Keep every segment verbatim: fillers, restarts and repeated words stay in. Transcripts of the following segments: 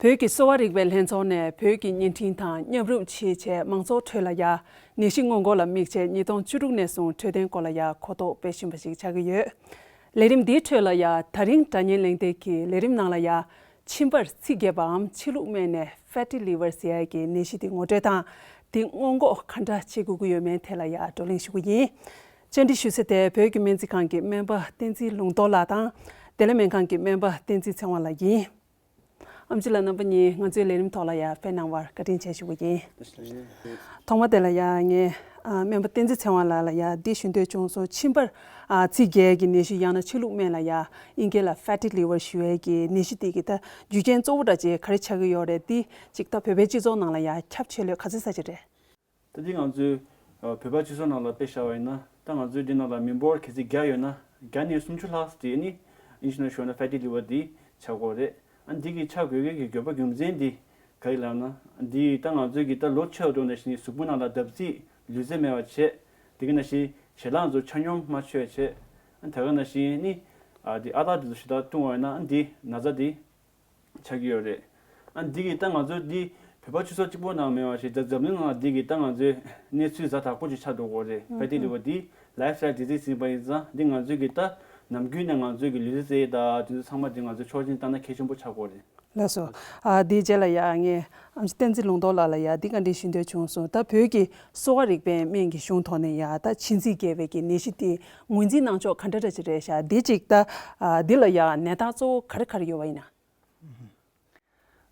བོད་ཀྱི་གསོ་བ་རིག་པའི་ལྷན་ཚོགས་ནས་བོད་ཀྱི་བརྙན་འཕྲིན་དང་མཉམ་རུབ་བྱས་བྱས་མང་ཚོགས་ཁྲོད་ལ་ཡ་ནད་གཞི་སྔོན་འགོག་ལ་དམིགས་བྱས་ཉིས་སྟོང་བཅུ་དྲུག་ནས་བཟུང་འཕྲོད་བསྟེན་སྐོར་ལ་ཡ་གོ་རྟོགས་སྤེལ་བཞིན་པ་ཞིག་ཆགས་ཀྱི་ཡོད། ལས་རིམ་འདིའི་ཁྲོད་ལ་ཡ་དེ་རིང་སྒྲ་སྙན་གླེང་སྟེགས་ཀྱི་ལས་རིམ་ནང་ལ་ཡ་མཆིན་པར་ཚིགས་རྒྱས་པའམ་མཆིལ་ལུག་སྨན་ནས་ཕེ་ཊི་ལི་ཝར་ཟེར་ཡ་གི་ནད་གཞི་དེ་ངོ་སྤྲོད་དང་དེ་སྔོན་འགོག་ག་འདྲ་བྱེད་དགོས་ཀྱི་ཡོད་མེད་ཐད་ལ་ཡ་བགྲོ་གླེང་ཞུ་གི་ཡིན། བཅར་འདྲི་ཞུ་ས་དེ་བོད་ཀྱི་སྨན་རྩིས་ཁང་གི་སྨན་པ་བསྟན་འཛིན་ལུང་རྟོགས་ལགས་དང་བདེ་ལེགས་སྨན་ཁང་གི་སྨན་པ་བསྟན་འཛིན་ཚེ་དབང་ལགས་ཡིན། ཨེམ་ཆི་ལགས་རྣམ་པ་གཉིས་ང་ཚོའི་ལས་རིམ་ཐོག་ལ་ཡ་ཕེབས་གནང་བར་བཀའ་དྲིན་ཆེ་ཞུ་གི་ཡིན། ཐོག་མ་དེ་ལ་ཡ་ངས་ཨ་སྨན་པ་བསྟན་འཛིན་ཚེ་དབང་ལགས་ལ་ཡ་འདི་ཞུ་འདོད་བྱུང་སོང་། མཆིན་པར་ཨ་ཚིགས་རྒྱས་ཀྱི་ནད་གཞི་ཡང་ན་མཆིལ་ལུག་སྨན་ལ་ཡ་དབྱིན་སྐད་ལ་ཕེ་ཊི་ལི་ཝར་ཞུ་ཡས་ཀྱི་ནད་གཞི་དེ་གི་ད་རྒྱུ་རྐྱེན་གཙོ་བོ་འདྲ་ཅིག་ག་རེ་ཆགས་ཀྱི་ཡོད་རེད། འདི་ཅིག་ད་བོད་པའི་སྤྱི་ཚོགས་ནང་ལ་ཡ་ཁྱབ་ཆེ་ལོས་ག་ཚོད་ས་ཅིག་རེད། ད་འདི་ང་ཚོའི་ཨ་བོད་པ་སྤྱི་ཚོགས་ནང་ལ་དཔེ་བཞག་པ་ཡིན་ན། ད་ང་ཚོའི་འདི་ནང་ལ་མི་འབོར་གལ་སྲིད་བརྒྱ་ཡོད་ན་བརྒྱ་ནས་སུམ་ཅུ་ལྷག་ཙམ་དེ་ནི་ཨིན་ཇི་ནས་ཞུས་ན་ཕེ་ཊི་ལི་ཝར་འདི་ཆགས་ཀྱི་ཡོད་རེད། ཨ་འདི་གི་ཆགས་དགོས་ཀྱི་གི་དགོས་པ་རྒྱུ་མཚན་འདི་ག་རེ་ལབ་ན། འདི་ད་ང་ཚོའི་གི་ད་ལོ་ཆེ་བ་འགྲོ་ནང་བཞིན་གཟུགས་པོ་ནང་ལ་བརྡབ་གསིག་ལུས་རྩལ་མེད་པ་བྱས། དེ་གི་ནང་བཞིན་ཞལ་ལག་ཚོ་ཆ་སྙོམས་མ་མཆོད་བྱས། ཨ་ད་ག་ནང་བཞིན་ནི་ཨ་འདི་ཨ་རྟག་འདི་ཚོ་ཞེ་དྲག་བཏུང་བ་ཡིན་ན་ཨ་འདི་ན་ཚ་འདི་ཆགས་ཀྱི་ཡོད་རེད། ཨ་འདི་གི་ད་ང་ཚོ་འདི་བོད་པ་སྤྱི་ཚོགས་གཅིག་པོ་ནང་མེད་པ་ཞིག་ད་འཛམ་གླིང་ནང་འདི་གི་ད་ང་ཚོའི་གནས་ཚུལ་ཛ་དྲག་པོ་ཅིག་ཆགས་འགྲོ་གི་རེད། ཕེ་ཊི་ལི་ཝར་འདི་ལའིབ་སི་ཊའིལ་ཌི་ཟིས་ཡིན་པ་ཡིན་ཙང་འདི་ང་ཚོའི་གི་ད་ནམ་རྒྱུན་ནས་ང་ཚོའི་གི་ལུས་རྩལ་རྩེད་ཡས་ད་དེ་ཚོ་ཚང་མ་འདི་ང་ཚོ་ཆོག་མཆན་བཏང་ན་གལ་ཆེན་པོ་ཆགས་ཀྱི་རེད། ལགས་སོ། ཨ་འདིའི་རྗེས་ལ་ཡ་ངས་ཨམ་ཆི་བསྟན་འཛིན་ལུང་རྟོགས་ལགས་ལ་ཡ་འདི་བཀའ་འདྲི་ཞུ་འདོད་བྱུང་སོང་། ད་བོད་ཀྱི་གསོ་བ་རིག་པའི་སྨན་གྱི་གཞུང་ཐོག་ནས་ཡ་ད་མཆིན་ཚིགས་རྒྱས་པའི་གི་ནད་གཞི་དེ་ངོས་འཛིན་གནང་ཕྱོགས་ག་འདྲ་འདྲ་ཅིག་རེད་ཤག་འདི་གཅིག་ད་ཨ་འདི་ལ་ཡ་ནད་རྟགས་གཙོ་བོ་ག་རེ་ག་རེ་ཡོད་པ་ཡིན་ན།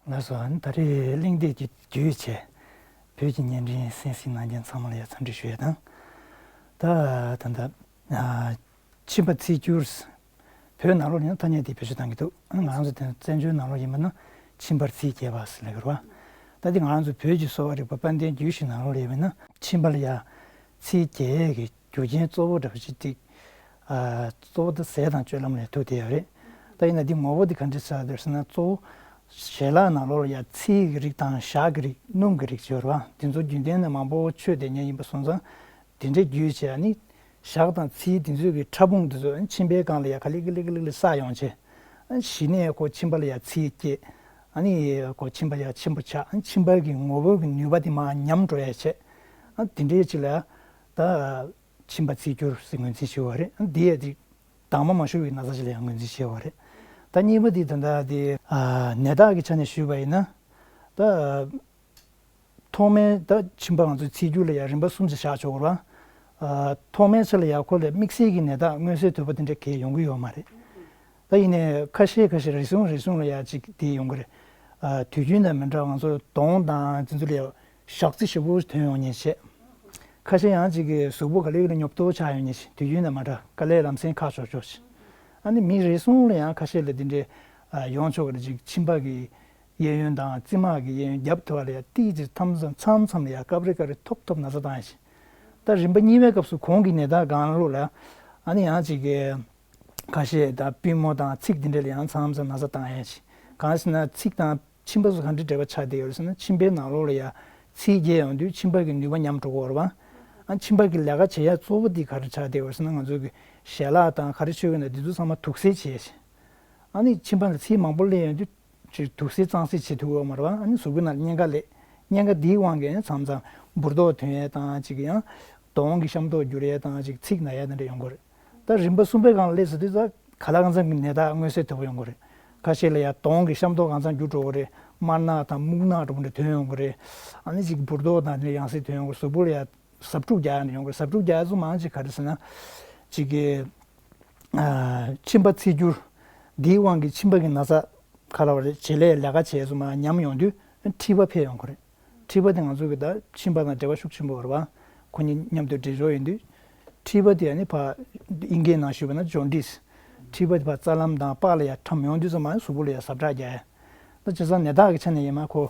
ལགས་སོ། ཨ་ནི་ད་རེས་གླེང་སྟེགས་ཀྱི་བརྒྱུད་བྱས་བོད་ཀྱི་བརྙན་འཕྲིན་གསན་གཟིགས་གནང་མཁན་ཚང་མ་ལ་ཡ་འཚམས་འདྲི་ཞུ་ཡས་དང་། ད་ད་ལྟ་ཨ་མཆིན་པ་ཚིག་སྐྱུར། བོད་ནང་ལོགས་ཡིན་ན་ཐ་སྙད་དེ་བེད་སྤྱོད་གཏང་གི་འདུག་ཨ་ནི་ང་རང་ཚོ་དེ་བཙན་བྱོལ་ནང་ལོགས་ཡིན་པ་ན་མཆིན་པར་ཚིགས་རྒྱས་པ་ཟེར་ལབ་ཀྱི་རེད་བ། ད་དེ་ང་རང་ཚོ་བོད་ཀྱི་གསོ་བ་རིག་པ་དཔལ་ལྡན་རྒྱུད་བཞི་ནང་ལོགས་ལ་ཡིན་པ་ན་མཆིན་པ་ལ་ཡ་ཚིགས་རྒྱས་ཀྱི་རྒྱུ་རྐྱེན་གཙོ་བོ་འདྲ་པོ་ཅིག་ཏིག་ཨ་གཙོ་བོ་དེ་ཟས་དང་སྤྱོད་ལམ་ལས་ཐུག་བསྡད་ཡོད་རེད། ད་ཡིན་ན་འདི་ངོ་བོ་འདི་ག་འདྲ་ཆགས་བསྡད་ཟེར་ན། གཙོ་བོ་ཞལ་ལག་ནང་ལོགས་ལ་ཡ་ཚིལ་གྱི་རིགས་དང་ཞག་གི་རིགས་སྣུམ་གྱི་རིགས་ཡོད་རེད་བ། འདི་ཚོ་རྒྱུན་ལྡན་ནས་མང་པོ་མཆོད་བསྡད་མཁན་ཡིན་པ་སོང་ཙང་། དེ་འདྲའི་རྒྱུས་བྱས་ནི་ཞག་དང་ཚིལ་འདི་ཚོའི་གི་ཕྲ་ཕུང་འདི་ཚོ་མཆིན་པའི་སྒང་ལ་ཡ་ག་ལེ་ག་ལེ་ག་ལེ་ག་ལེ་བསགས་ཡོང་བྱས། གཞི་ནས་ཁོ་མཆིན་པ་ལ་ཡ་ཚིལ་སྐྱེས། ཨ་ནི་ཁོ་མཆིན་པ་ཡ་ཆེན་པོ་ཆགས། མཆིན་པ་གི་ངོ་བོ་གི་ནུས་པ་དེ་མར་ཉམས་འགྲོ་ཡ་བྱས། ཨ་དེ་འདྲའི་ཅིག་ལ་ད། མཆིན་པ་ཚིལ་སྐྱུར་ཟེར་ངོས་འཛིན་བྱེད་པ་རེད། འདི་ཡ་དེ་དྭངས་མ་མ་ཞུགས་པའི་ན་ཚ་ཞིག་ལ་ཡང་ངོས་འཛིན་བྱེད་པ་རེད། ད་གཉིས་པ་དེ་ད་ལྟ་དེ་ཨ་ནད་རྟགས་ཀྱི་ཆ་ནས་ཞུས་པ་ཡིན་ན། ད་ཐོག་མའི་ད་མཆིན་པ་ང་ཚོའི་ཚིལ་སྐྱུར་ལ་ཡང་རིམ་པ་གསུམ་ཙམ་བཞག་ཆོག་གི་རེད་བ། ཨ་ཐོག་མའི་ཆ་ལ་ཡང་ཁོ་ལ་དམིགས་བསལ་གྱི་ནད་རྟགས་མངོན་གསལ་དོད་པོ་དེ་འདྲ་གང་ཡང་ཡོང་གི་ཡོད་མ་རེད། ད་ཡིན་ནའི་ཁ་ཤས་ཁ་ཤས་རེ་ཟུང་རེ་ཟུང་ལ་ཡང་ཅིག་དེ་ཡོང་གི་རེད། ཨ་དུས་རྒྱུན་དང་མི་འདྲ་བ་ང་ཚོ་གདོང་དང་དེ་ཚོ་ལ་ཡང་ཞག་རྩི་ཞེ་པོ་ཐོན་ཡོང་མཁན་བྱས། ཁ་ཤས་ཡང་ཅིག་གི་གཟུགས་པོ་ག་ལེ་ག་ལེ་ཉོབ་ཏོ་ཆགས་ཡོང་མཁན་བྱས། དུས་རྒྱུན་དང་མ་འདྲ་དཀའ་ལས་ལམ་སེང་ཁག་ཆོག་ཆོག་བྱས། ཨ་ནི་མི་རེ་ཟུང་ལ་ཡང་ཁ་ཤས་ལ་དེ་འདྲའི་ཨ་ཡོང་ཆོག་གི་རེད། ཅིག་མཆིན་པ་གི་གཡས་གཡོན་དང་རྩིབ་མ་གི་གཡས་གཡོན་རྒྱབ་ཐོག་ལ་ཡང་ཏིག་ཙམ་མཚམས་མཚམས་མཚམས་མཚམས་ལ་ཡང་སྐབས་རེ་སྐབས་རེ་ཐོབ་ཐོབ་ན་ཚ་བཏང་ཡ་བྱས། ད་རིམ་པ་གཉིས་པའི་སྐབས་སུ་གོང་གི་ནད་རྟགས་སྒང་ལོགས་ལ་ཨ་ནི་ཡང་ཅིག་གི་ཁ་ཤས་ད་པུས་མོ་དང་ཚིགས་འདི་འདྲ་ལ་ཡང་མཚམས་མཚམས་ན་ཚ་བཏང་ཡ་ཅིག་གང་ཟེར་ན་ཚིགས་དང་མཆིན་པ་སོགས་ག་འདྲ་འབྲེལ་བ་ཆགས་བསྡད་ཡོད་རེད་ཟེར་ན། མཆིན་པའི་ནང་ལོགས་ལ་ཡ་ཚིལ་རྒྱས་ཡོང་དུས་མཆིན་པ་གི་ནུས་པ་ཉམས་འགྲོ་གི་ཡོད་རེད་བ། ཨ་མཆིན་པ་གི་ལས་ཀ་བྱེད་ཡ་གཙོ་བོ་འདི་ག་རེ་ཆགས་བསྡད་ཡོད་རེད་ཟེར་ན། ང་ཚོ་གི་ཞལ་ལག་དང་ག་རེ་མཆོད་ཀྱི་ན་འདི་ཚོ་ཚང་མ་དུག་སེལ་བྱེད་ཡ་ཅིག་ཨ་ནི་མཆིན་པ་ལ་ཚིལ་མང་པོ་སླེབས་ཡོང་དུས་ཅིག་དུག་སེལ་གཙང་སེལ་བྱེད་ཐུབ་ཀྱི་ཡོད་མ་རེད་བ། ཨ་ནི་གཟུགས་པོའི་ནང་ལ་གཉན་ཁ་སླེབས། གཉན་ཁ་འདིའི་དབང་གིས་ཨ་ནི་མཚམས་མཚམས་འབུར་རྡོག་ཐོན་ཡས་དང་ཅིག་ཡང་གདོང་གི་ཤ་མདོག་འགྱུར་ཡས་དང་ཅིག་ཚིགས་ན་ཡས་དེ་འདྲ་ཡོང་གི་རེད། ད་རིམ་པ་གསུམ་པའི་སྒང་ལ་སླེབས་ཟེར་དུས་ད་ག་ལ་གང་འཚམ་གྱི་ནད་རྟགས་མངོན་གསལ་དོད་པོ་ཡོང་གི་རེད། ཁ་ཤས་ལ་ཡང་གདོང་གི་ཤ་མདོག་གང་འཚམ་འགྱུར་འགྲོ་གི་རེད། དམར་ནག་དང་སྨུག་ནག་འདྲ་པོ་འདྲ་ཐོན་ཡོང་གི་རེད། ཨ་ནི་ཅིག་འབུར་རྡོག་དང་དེ་འདྲ་ཡང་སེ་ཐོན་ཡོང་གི་རེད། གཟུགས་པོ་ལ་ཡང་ཟབ་འཁྲུག་རྒྱག་ཡ་ནི་ཡོང་གི་རེད། ཟབ་འཁྲུག་རྒྱག་ཡ་ཚོ་མང་ཆེ་ག་རེ་ཟེར་ན། ཅིག་གི་ཨ་མཆིན་པ་ཚིལ་སྐྱུར་འདིའི་དབང་གིས་མཆིན་པ་གི་ན་ཚ་ག་ལ་བ་རེད། བྱེད་ལས་ལས་ཀ་བྱས་ཙང་མར་ཉམས་ཡོང་དུས་མཁྲིས་པ་འཕེལ་ཡོང་གི་རེད། མཁྲིས་པ་དེ་ང་ཚོ་གི་ད་མཆིན་པ་དང་འབྲེལ་བ་ཤུགས་ཆེན་པོ་ཡོད་རེད་བ། ཁོ་གཉིས་མཉམ་དུ་འདྲེས་སྦྱོར་ཡིན་དུས། མཁྲིས་པ་དེ་ཨ་ནི་ཕར་དབྱིན་སྐད་ནང་ཞུས་པ་ན་ཇོན་ཌིས། མཁྲིས་པ་དེ་ཕར་རྩ་ལམ་དང་པགས་ལ་ཡར་ཁྲམ་ཡོང་དུས་ཙམ་མར་གཟུགས་པོ་ལ་ཡར་ཟབ་དྲགས་རྒྱག་ཡ། ད་བྱས་ཙང་ནད་རྟགས་ཀྱི་ཆ་ནས་ཡིན་མ་ཁོ་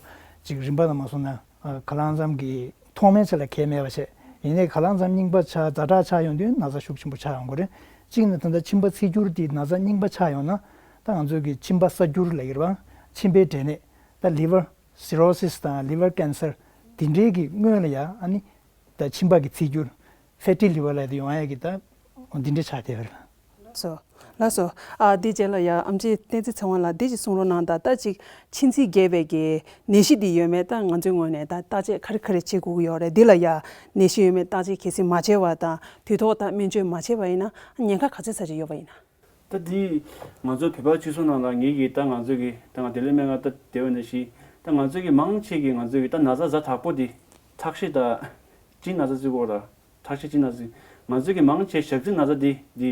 ཅིག་རིམ་པ་དང་མ་སོང་ན། ཨ་ག་ལ་གང་འཚམ་གྱི་ཐོག་མའི་ཆ་ལ་གལ་མེད་པ་བྱས། ཡིན་ནའི་ག་ལ་གང་འཚམ་རྙིང་པ་ཆགས་ཛ་དྲག་ཆགས་ཡོང་དུས་ན་ཚ་ཤུགས་ཆེན་པོ་ཆགས་ཡོང་གི་རེད། གཅིག་ནི་ད་ལྟ་མཆིན་པ་ཚིལ་སྐྱུར་དེ་ན་ཚ་རྙིང་པ་ཆགས་ཡོང་ན། ད་ང་ཚོ་གི་མཆིན་པ་སྲ་སྐྱུར་ལབ་ཀྱི་རེད་བ། མཆིན་པའི་འབྲས་ནད། ད་ལི་ཝར་སི་རོ་སིས་དང་ལི་ཝར་ཀན་སར་དེ་འདྲའི་གི་སྔོན་ལ་ཡ་ཨ་ནི་ད་མཆིན་པ་གི་ཚིལ་སྐྱུར་ཕེ་ཊི་ལི་ཝར་ལབ་དེ་ཡོང་ཡ་གི་ད་འདི་འདྲ་ཆགས་བསྡད་པ་རེད། སོ། ལགས་སོ། ཨ་འདི་རྗེས་ལ་ཡ་ཨེམ་ཆི་བསྟན་འཛིན་ཚེ་དབང་ལགས་འདི་ཅིག་གསུང་རོགས་གནང་དང་། ད་ཅིག་མཆིན་ཚད་རྒྱས་པའི་གི་ནད་གཞི་འདི་ཡོད་མེད་ད་ང་ཚོའི་ངོས་ནས་ད་བརྟག་དཔྱད་ག་རེ་ག་རེ་བྱེད་དགོས་ཀྱི་ཡོད་རེད། འདི་ལ་ཡ་ནད་གཞི་ཡོད་མེད་བརྟག་དཔྱད་གལ་སྲིད་མ་བྱས་པ་དང་དུས་ཐོག་ད་སྨན་བཅོས་མ་བྱས་པ་ཡིན་ན་ཉེན་ཁ་ག་ཚོད་ཙམ་ཅིག་ཡོད་པ་ཡིན་ན། ད་འདི་ང་ཚོ་བོད་པ་སྤྱི་ཚོགས་ནང་ལ་ངེད་ཀྱིས་ད་ང་ཚོ་གི་ད་ང་བདེ་ལེགས་སྨན་ཁང་ད་བསྡད་པ་ནང་བཞིན་ད་ང་ཚོ་གི་མང་ཆེ་གི་ང་ཚོ་གི་ད་ན་ཚ་ཛ་དྲག་པོ་འདི་ཁྲག་ཤེད་དང་གཅིན་ན་ཚ་བརྩི་གོ་ར། ཁྲག་ཤེད་གཅིན་ན་ཚ། ང་ཚོ་གི་མང་ཆེ་ཞག་ཚི་ན་ཚ་འདི་འདི་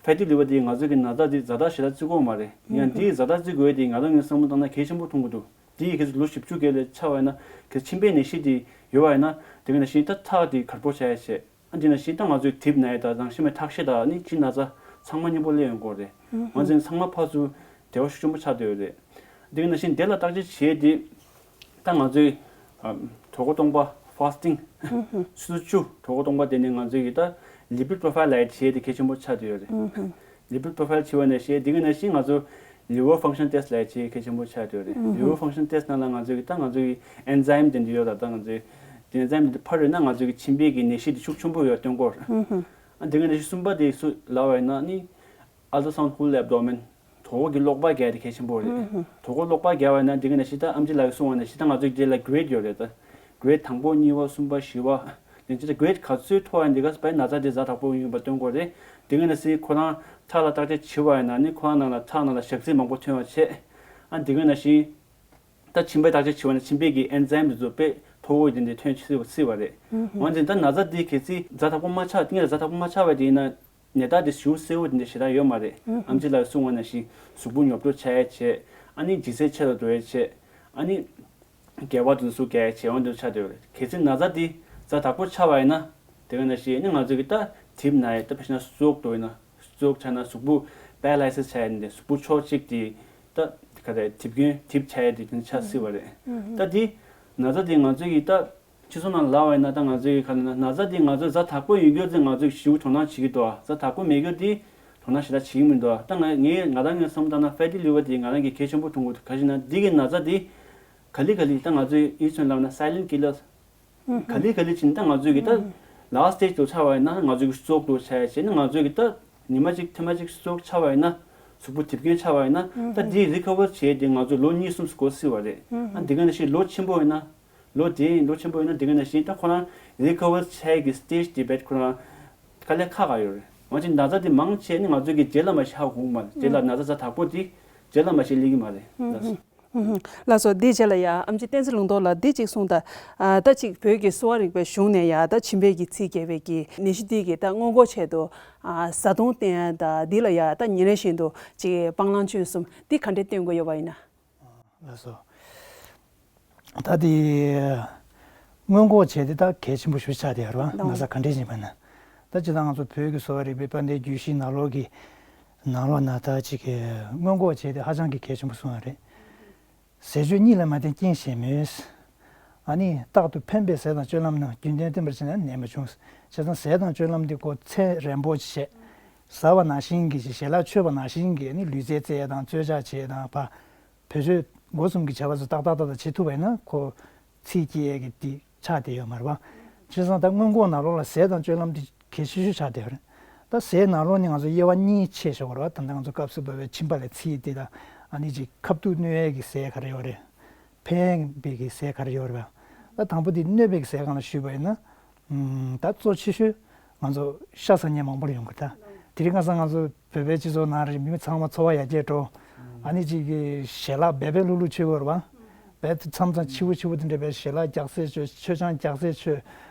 ཕེ་ཏི་ལི་ཝར་འདི་ང་ཚོ་གི་ན་ཚ་འདི་ཛ་དྲག་ཞེ་དྲག་བརྩི་གོ་མ་རེད། ཡང་འདི་ཛ་དྲག་བརྩི་དགོས་འདི་ང་རང་ངའི་བསམ་བློ་བཏང་ན་གལ་ཆེན་པོ་མཐོང་གི་འདུག་འདི་ཁྱེད་ཚོ་ལོ་བཞི་བཅུ་གི་ལས་ཆགས་པ་ཡིན་ན་ཁྱེད་མཆིན་པའི་ནད་གཞི་འདི་ཡོད་པ་ཡིན་ན་དེ་ག་ནང་བཞིན་ད་ཁྲག་འདི་གར་པོ་བྱ་ཡ་བྱེད། ཨ་འདི་ནང་བཞིན་ད་ང་ཚོའི་གྲིབ་ན་ཡ་དང་རང་བཞིན་མེད་ཁྲག་ཤེད་དང་ནི་གཅིན་ན་ཚ་ཚང་མ་མཉམ་པོ་སླེབས་ཡོང་གི་རེད། ང་ཚོ་ཚང་མ་ཕར་ཚུར་འབྲེལ་བ་ཤུགས་ཆེན་པོ་ཆགས་བསྡད་ཡོད་རེད། འདི་ག་ནང་བཞིན་དེ་ལ་བརྟག་དཔྱད་བྱེད་དེ་ད་ང་ཚོའི་ཨ་གྲོད་ཁོག་སྟོང་པ་ཧྥ་སི་ཊིང་ཆུ་ཚོད་བཅུ་གྲོད་ཁོག་སྟོང་པ་དེ་ནས་ང་ཚོའི་གི་ད་ལི་པིཌ་པོ་རོ་ཕའིལ་ལ་ཡ་བྱེད་དེ་གལ་ཆེན་པོ་ཆགས་བསྡད་ཡོད་རེད། ལི་པིཌ་པོ་རོ་ཕའིལ་བྱེད་པ་ནས་བྱས་འདི་ག་ནང་བཞིན་ང་ཚོ་ལི་ཝར་ཕང་ཤན་ཊེ་སི་ལ་ཡ་བྱེད་གལ་ཆེན་པོ་ཆགས་བསྡད་ཡོད་རེད། ལི་ཝར་ཕང་ཤན་ཊེ་སི་ནང་ལ་ང་ཚོའི་གི་ད་ང་ཚོའི་གི་ཨེན་ཛའིམ་དེ་འདྲ་ཡོད་ལ་ད་ང་ཚོའི་གི་དེ་ཨེན་ཛའིམ་དེ་འདྲ་ཕར་ཡོད་ན་ང་ཚོའི་གི་མཆིན་པའི་གི་ནད་གཞི་དེ་ཤུགས་ཆེན་པོ་ཡོད་སྟོན་གོ། ཨ་འདི་ག་ནང་བཞིན་གསུམ་པ་དེ་སུ་ལབ་པ་ཡིན་ན་ནི། ཨལ་ཏྲ་སའུན་ཌི་ཧོལ་ཨེབ་ཌོ་མེན། གྲོད་ཁོག་གི་གློག་པར་རྒྱག་ཡ་དེ་གལ་ཆེན་པོ་རེད། གྲོད་ཁོག་གློག་པར་རྒྱག་པ་ཡིན་ན་འདི་ག་ནང་བཞིན་ད་ཨེམ་ཆི་ལགས་ཀྱིས་གསུངས་པ་ནང་བཞིན་ད་ང་ཚོའི་འདི་ལ་གི་རེ་ཌི་ཡོད་རེད་ད། གི་རེ་ཌི་དང་པོ་གཉིས་པ་གསུམ་པ་བཞི་པ། དེ་ཚོ་གི་རེ་ཌི་ག་ཚོད་མཐོ་བ་འདི་ག་ཚོད་པའི་ན་ཚ་དེ་ཛ་དྲག་པོ་ཡིན་པ་སྟོན་གོ་རེད། འདི་ག་ནང་བཞིན་ཁོ་རང་ཁྲག་ལ་བརྟག་དཔྱད་བྱེད་པ་ཡིན་ན་ནི་ཁོ་རང་ནང་ལ་ཁྲག་ནང་ལ་ཞག་ཚི་མང་པོ་ཐོན་པ་བྱས། ཨ་འདི་ག་ནང་བཞིན། ད་མཆིན་པའི་བརྟག་དཔྱད་བྱེད་པ་ན་མཆིན་པའི་གི་ཨེན་ཛའིམ་དེ་ཚོ་དཔེ་མཐོ་བོ་དེ་འདྲ་ཐོན་སྲིད་པ་སྲིད་པ་རེད། འོན་ཀྱང་ད་ན་ཚ་དེ་གལ་སྲིད་ཛ་དྲག་པོ་མ་ཆགས་ངེད་ལ་ཛ་དྲག་པོ་མ་ཆགས་པ་དེ་ཡིན་ན་ནད་རྟགས་དེ་ཞེ་པོ་གསལ་བོ་དེ་འདྲ་ཞེ་དྲག་ཡོད་མ་རེད། ཨེམ་ཆི་ལགས་གསུངས་པ་ནང་བཞིན་གཟུགས་པོ་ཉོབ་ཏོ་ཆགས་ཡ་བྱས། ཨ་ནི་ལྗིད་ཚད་ཆེ་རུ་འགྲོ་ཡ་བྱས། ཨ་ནི་སྒལ་པ་དེ་ཚོ་རྒྱག་ཡ་བྱས་འོན་དེ་ཆགས་བསྡད་ཡོད་རེད། གལ་སྲིད་ན་ཚ་དེ་ཛ་དྲག་པོ་ཆགས་པ་ཡིན་ན་དེ་ག་ནང་བཞིན་ཨ་ནི་ང་ཚོ་གི་ད་གྲིབ་ན་ཡ་ད་ཕལ་ཆེར་ན་སི་ཊོག་འགྲོ་ཡིན་ན་སི་ཊོག་ཆགས་ན་གཟུགས་པོ་པེ་ར་ལའི་སིས་ཆགས་ཡ་དེ་འདྲ་གཟུགས་པོ་ཕྱོགས་གཅིག་དེ། ད་ག་རེ་གྲིབ་སྐྱོན་གྲིབ་ཆགས་ཡ་དེ་དེ་ཆགས་སྲིད་པ་རེད། ད་དེ་ན་ཚ་དེ་ང་ཚོ་གི་ད་སྤྱི་ཚོགས་ནང་ལབ་པ་ཡིན་ན་ད་ང་ཚོ་གི་ག་རེ་ན་ན་ཚ་དེ་ང་ཚོ་ཛ་དྲག་པོ་ཡོད་རྒྱུ་དེ་ང་ཚོ་ཞེ་པོ་དོ་སྣང་བྱེད་ཀྱི་འདུག་ཛ་དྲག་པོ་མེད་རྒྱུ་དེ་དོ་སྣང་ཞེ་དྲག་བྱེད་ཀྱི་མི་འདུག་ད་ང་ངས་ང་རང་ངས་བསམ་བློ་བཏང་ན་ཕེ་ཏི་ལི་ཝར་དེ་ང་རང་གི་གལ་ཆེན་པོ་མཐོང་གི་འདུག་ག་ཅི་ན་འདི་གི་ན་ཚ་དེ་ག་ལེ་ག་ལེ་ད་ང་ཚོའི་ཡིད་སུན་ལབ་ན་སའི་ལེན་ཊི་ཀི་ལར། ག་ལེ་ག་ལེ་ཕྱིན་ད་ང་ཚོའི་གི་ད་ལ་སི་ཊི་སི་ཊེ་ཇི་དུ་ཆགས་པ་ཡིན་ན་ང་ཚོའི་གི་སི་ཊོག་དུ་ཆགས་ཡ་བྱས་ན་ང་ཚོའི་གི་ད་ཉི་མ་གཅིག་ཐེངས་མ་གཅིག་སི་ཊོག་ཆགས་པ་ཡིན་ན་གཟུགས་པོ་གྲིབ་སྐྱོན་ཆགས་པ་ཡིན་ན་ད་འདི་རི་ཁ་ཝར་བྱས་ཏེ་ང་ཚོ་ལོ་གཉིས་གསུམ་འགོར་སྲིད་པ་རེད། ཨ་འདི་ག་ནང་བཞིན་ལོ་ཆེན་པོ་ཡིན་ན་ལོ་དེ་ཡིན་ལོ་ཆེན་པོ་ཡིན་ན་འདི་ག་ནང་བཞིན་ད་ཁོ་རང་རི་ཁ་ཝར་བྱས་ཀྱི་སི་ཊེ་ཇི་དེ་བེད་ཁོ་རང་དཀའ་ལས་ཁག་ཁག་ཡོད་རེད། འོན་ཀྱང་ན་ཚ་དེ་མང་ཆེ་ནི་ང་ཚོའི་གི་རྗེས་ལ་མ་ཤི་ཧ་གོ་གི་མ་རེད། རྗེས་ལ་ན་ཚ་ཛ་དྲག་པོ་དེ་རྗེས་ལ་མ་ཤི་སླེབས་ཀྱི་མ་རེད། ལགས་སོ། དེའི་རྗེས་ལ་ཡ་ཨེམ་ཆི་བསྟན་འཛིན་ལུང་རྟོགས་ལགས་འདི་གཅིག་གསུངས་དང་། ཨ་ད་གཅིག་བོད་ཀྱི་གསོ་བ་རིག་པའི་གཞུང་ནས་ཡ་ད་མཆིན་པའི་གི་ཚད་རྒྱས་པའི་གི་ནད་གཞི་འདི་གི་ད་སྔོན་འགོག་ཆེད་དུ་ཨ་བཟའ་བཏུང་བསྟེན་ཡ་ད་འདི་ལ་ཡ་ད་ཉིན་རེ་བཞིན་དུ་གཅིག་སྤང་བླང་སྤྱོད་གསུམ་འདི་ག་འདྲས་བསྟེན་དགོས་ཡོད་པ་ཡིན་ན། ལགས་སོ། ད་དེ་སྔོན་འགོག་བྱས་ཏེ་ད་གལ་ཆེན་པོ་ཞིག་ཆགས་བསྡད་ཡོད་རེད་བ། ན་ཚ་ག་འདྲས་ཡིན་པ་ན། ད་ཅི་ད་ང་ཚོ་བོད་ཀྱི་གསོ་བ་རིག་པའི་དཔལ་ལྡན་རྒྱུད་བཞིའི་ནང་ལོགས་ཀྱི་ནང་ལོགས་ན་ད་ཅིག་གི་སྔོན་འགོག་བྱས་ཏེ་ཧ་ཅང་གི་གལ་ཆེན་པོ་གསུངས་ཡོད་རེད། ཟས་སྤྱོད་གཉིས་ལ་མ་བརྟེན་རྐྱེན་གཞན་མེད། ཨ་ནི་རྟག་ཏུ་ཕན་པའི་ཟས་དང་སྤྱོད་ལམ་ནི་རྒྱུན་ལྡན་བསྟེན་པར་བྱས་ན་ནད་མ་བྱུང་། བྱས་ཙང་ཟས་དང་སྤྱོད་ལམ་འདི་ཁོ་ཚད་རན་པོ་ཅིག་བྱས། ཟ་བ་ནང་བཞིན་གྱི་ཞིག་ཞལ་ལག་མཆོད་པ་ནང་བཞིན་གྱི་ཨ་ནི་ལུས་རྩལ་རྩེད་དང་རྩོལ་བཅག་བྱེད་དང་ཕ། བེད་སྤྱོད་སྒོ་གསུམ་གྱི་བྱ་བ་ཚོ་ཏག་ཏག་ཏག་ཏག་བྱེད་ཐུབ་པ་ཡིན་ན་ཁོ་ཚིག་སྐྱེ་ཡས་ཀྱི་འདི་ཆགས་བསྡད་ཡོད་མ་རེད་བ། བྱས་ཙང་ད་སྔོན་འགོག་ནང་ལོགས་ལ་ཟས་དང་སྤྱོད་ལམ་འདི་གལ་ཆེ་ཤོས་ཆགས་བསྡད་ཡོད་རེད། ད་ཟས་ནང་ལོགས་ནས་ང་ཚོ་དབྱེ་བ་གཉིས་ཕྱེ་ཆོག་གི་རེད་བ། ད་ལྟ་ང་ཚོ་སྐབས་སུ་བབས་པའི་མཆིན་པ་ལ་ཚིག་འདི་དང་ཨ་ནི་ཅིག་ཁ་ཐུག་གནོད་ཡས་ཀྱི་ཟས་ག་རེ་ཡོད་རེད། ཕན་པའི་གི་ཟས་ག་རེ་ཡོད་རེད་བ། ད་དང་པོ་འདི་གནོད་པའི་གི་ཟས་སྒང་ལ་ཞུས་པ་ཡིན་ན། ད་གཙོ་ཆེ་ཤོས་ང་ཚོ་ཤ་ཟ་མཁན་མང་པོ་ཡོང་གི་རེད་ད། དེ་རིང་ཁ་སང་ང་ཚོ་བོད་པའི་སྤྱི་ཚོགས་ནང་རེད་མི་ཚང་མ་འཚོ་བ་ཡར་རྒྱས་འགྲོ། ཨ་ནི་ཅིག་གི་ཞལ་ལག་སྦལ་སྦལ་ལུག་ལུག་མཆོད་ཀྱི་ཡོད་རེད་བ། སྦལ་མཚམས་མཚམས་ཕྱི་པོ་ཕྱི་པོ་དེ་འདྲ་སྦལ་ཞལ་ལག་རྒྱགས་སེ་མཆོད་མཆོད་ཆང་རྒྱགས་སེ་མཆོད།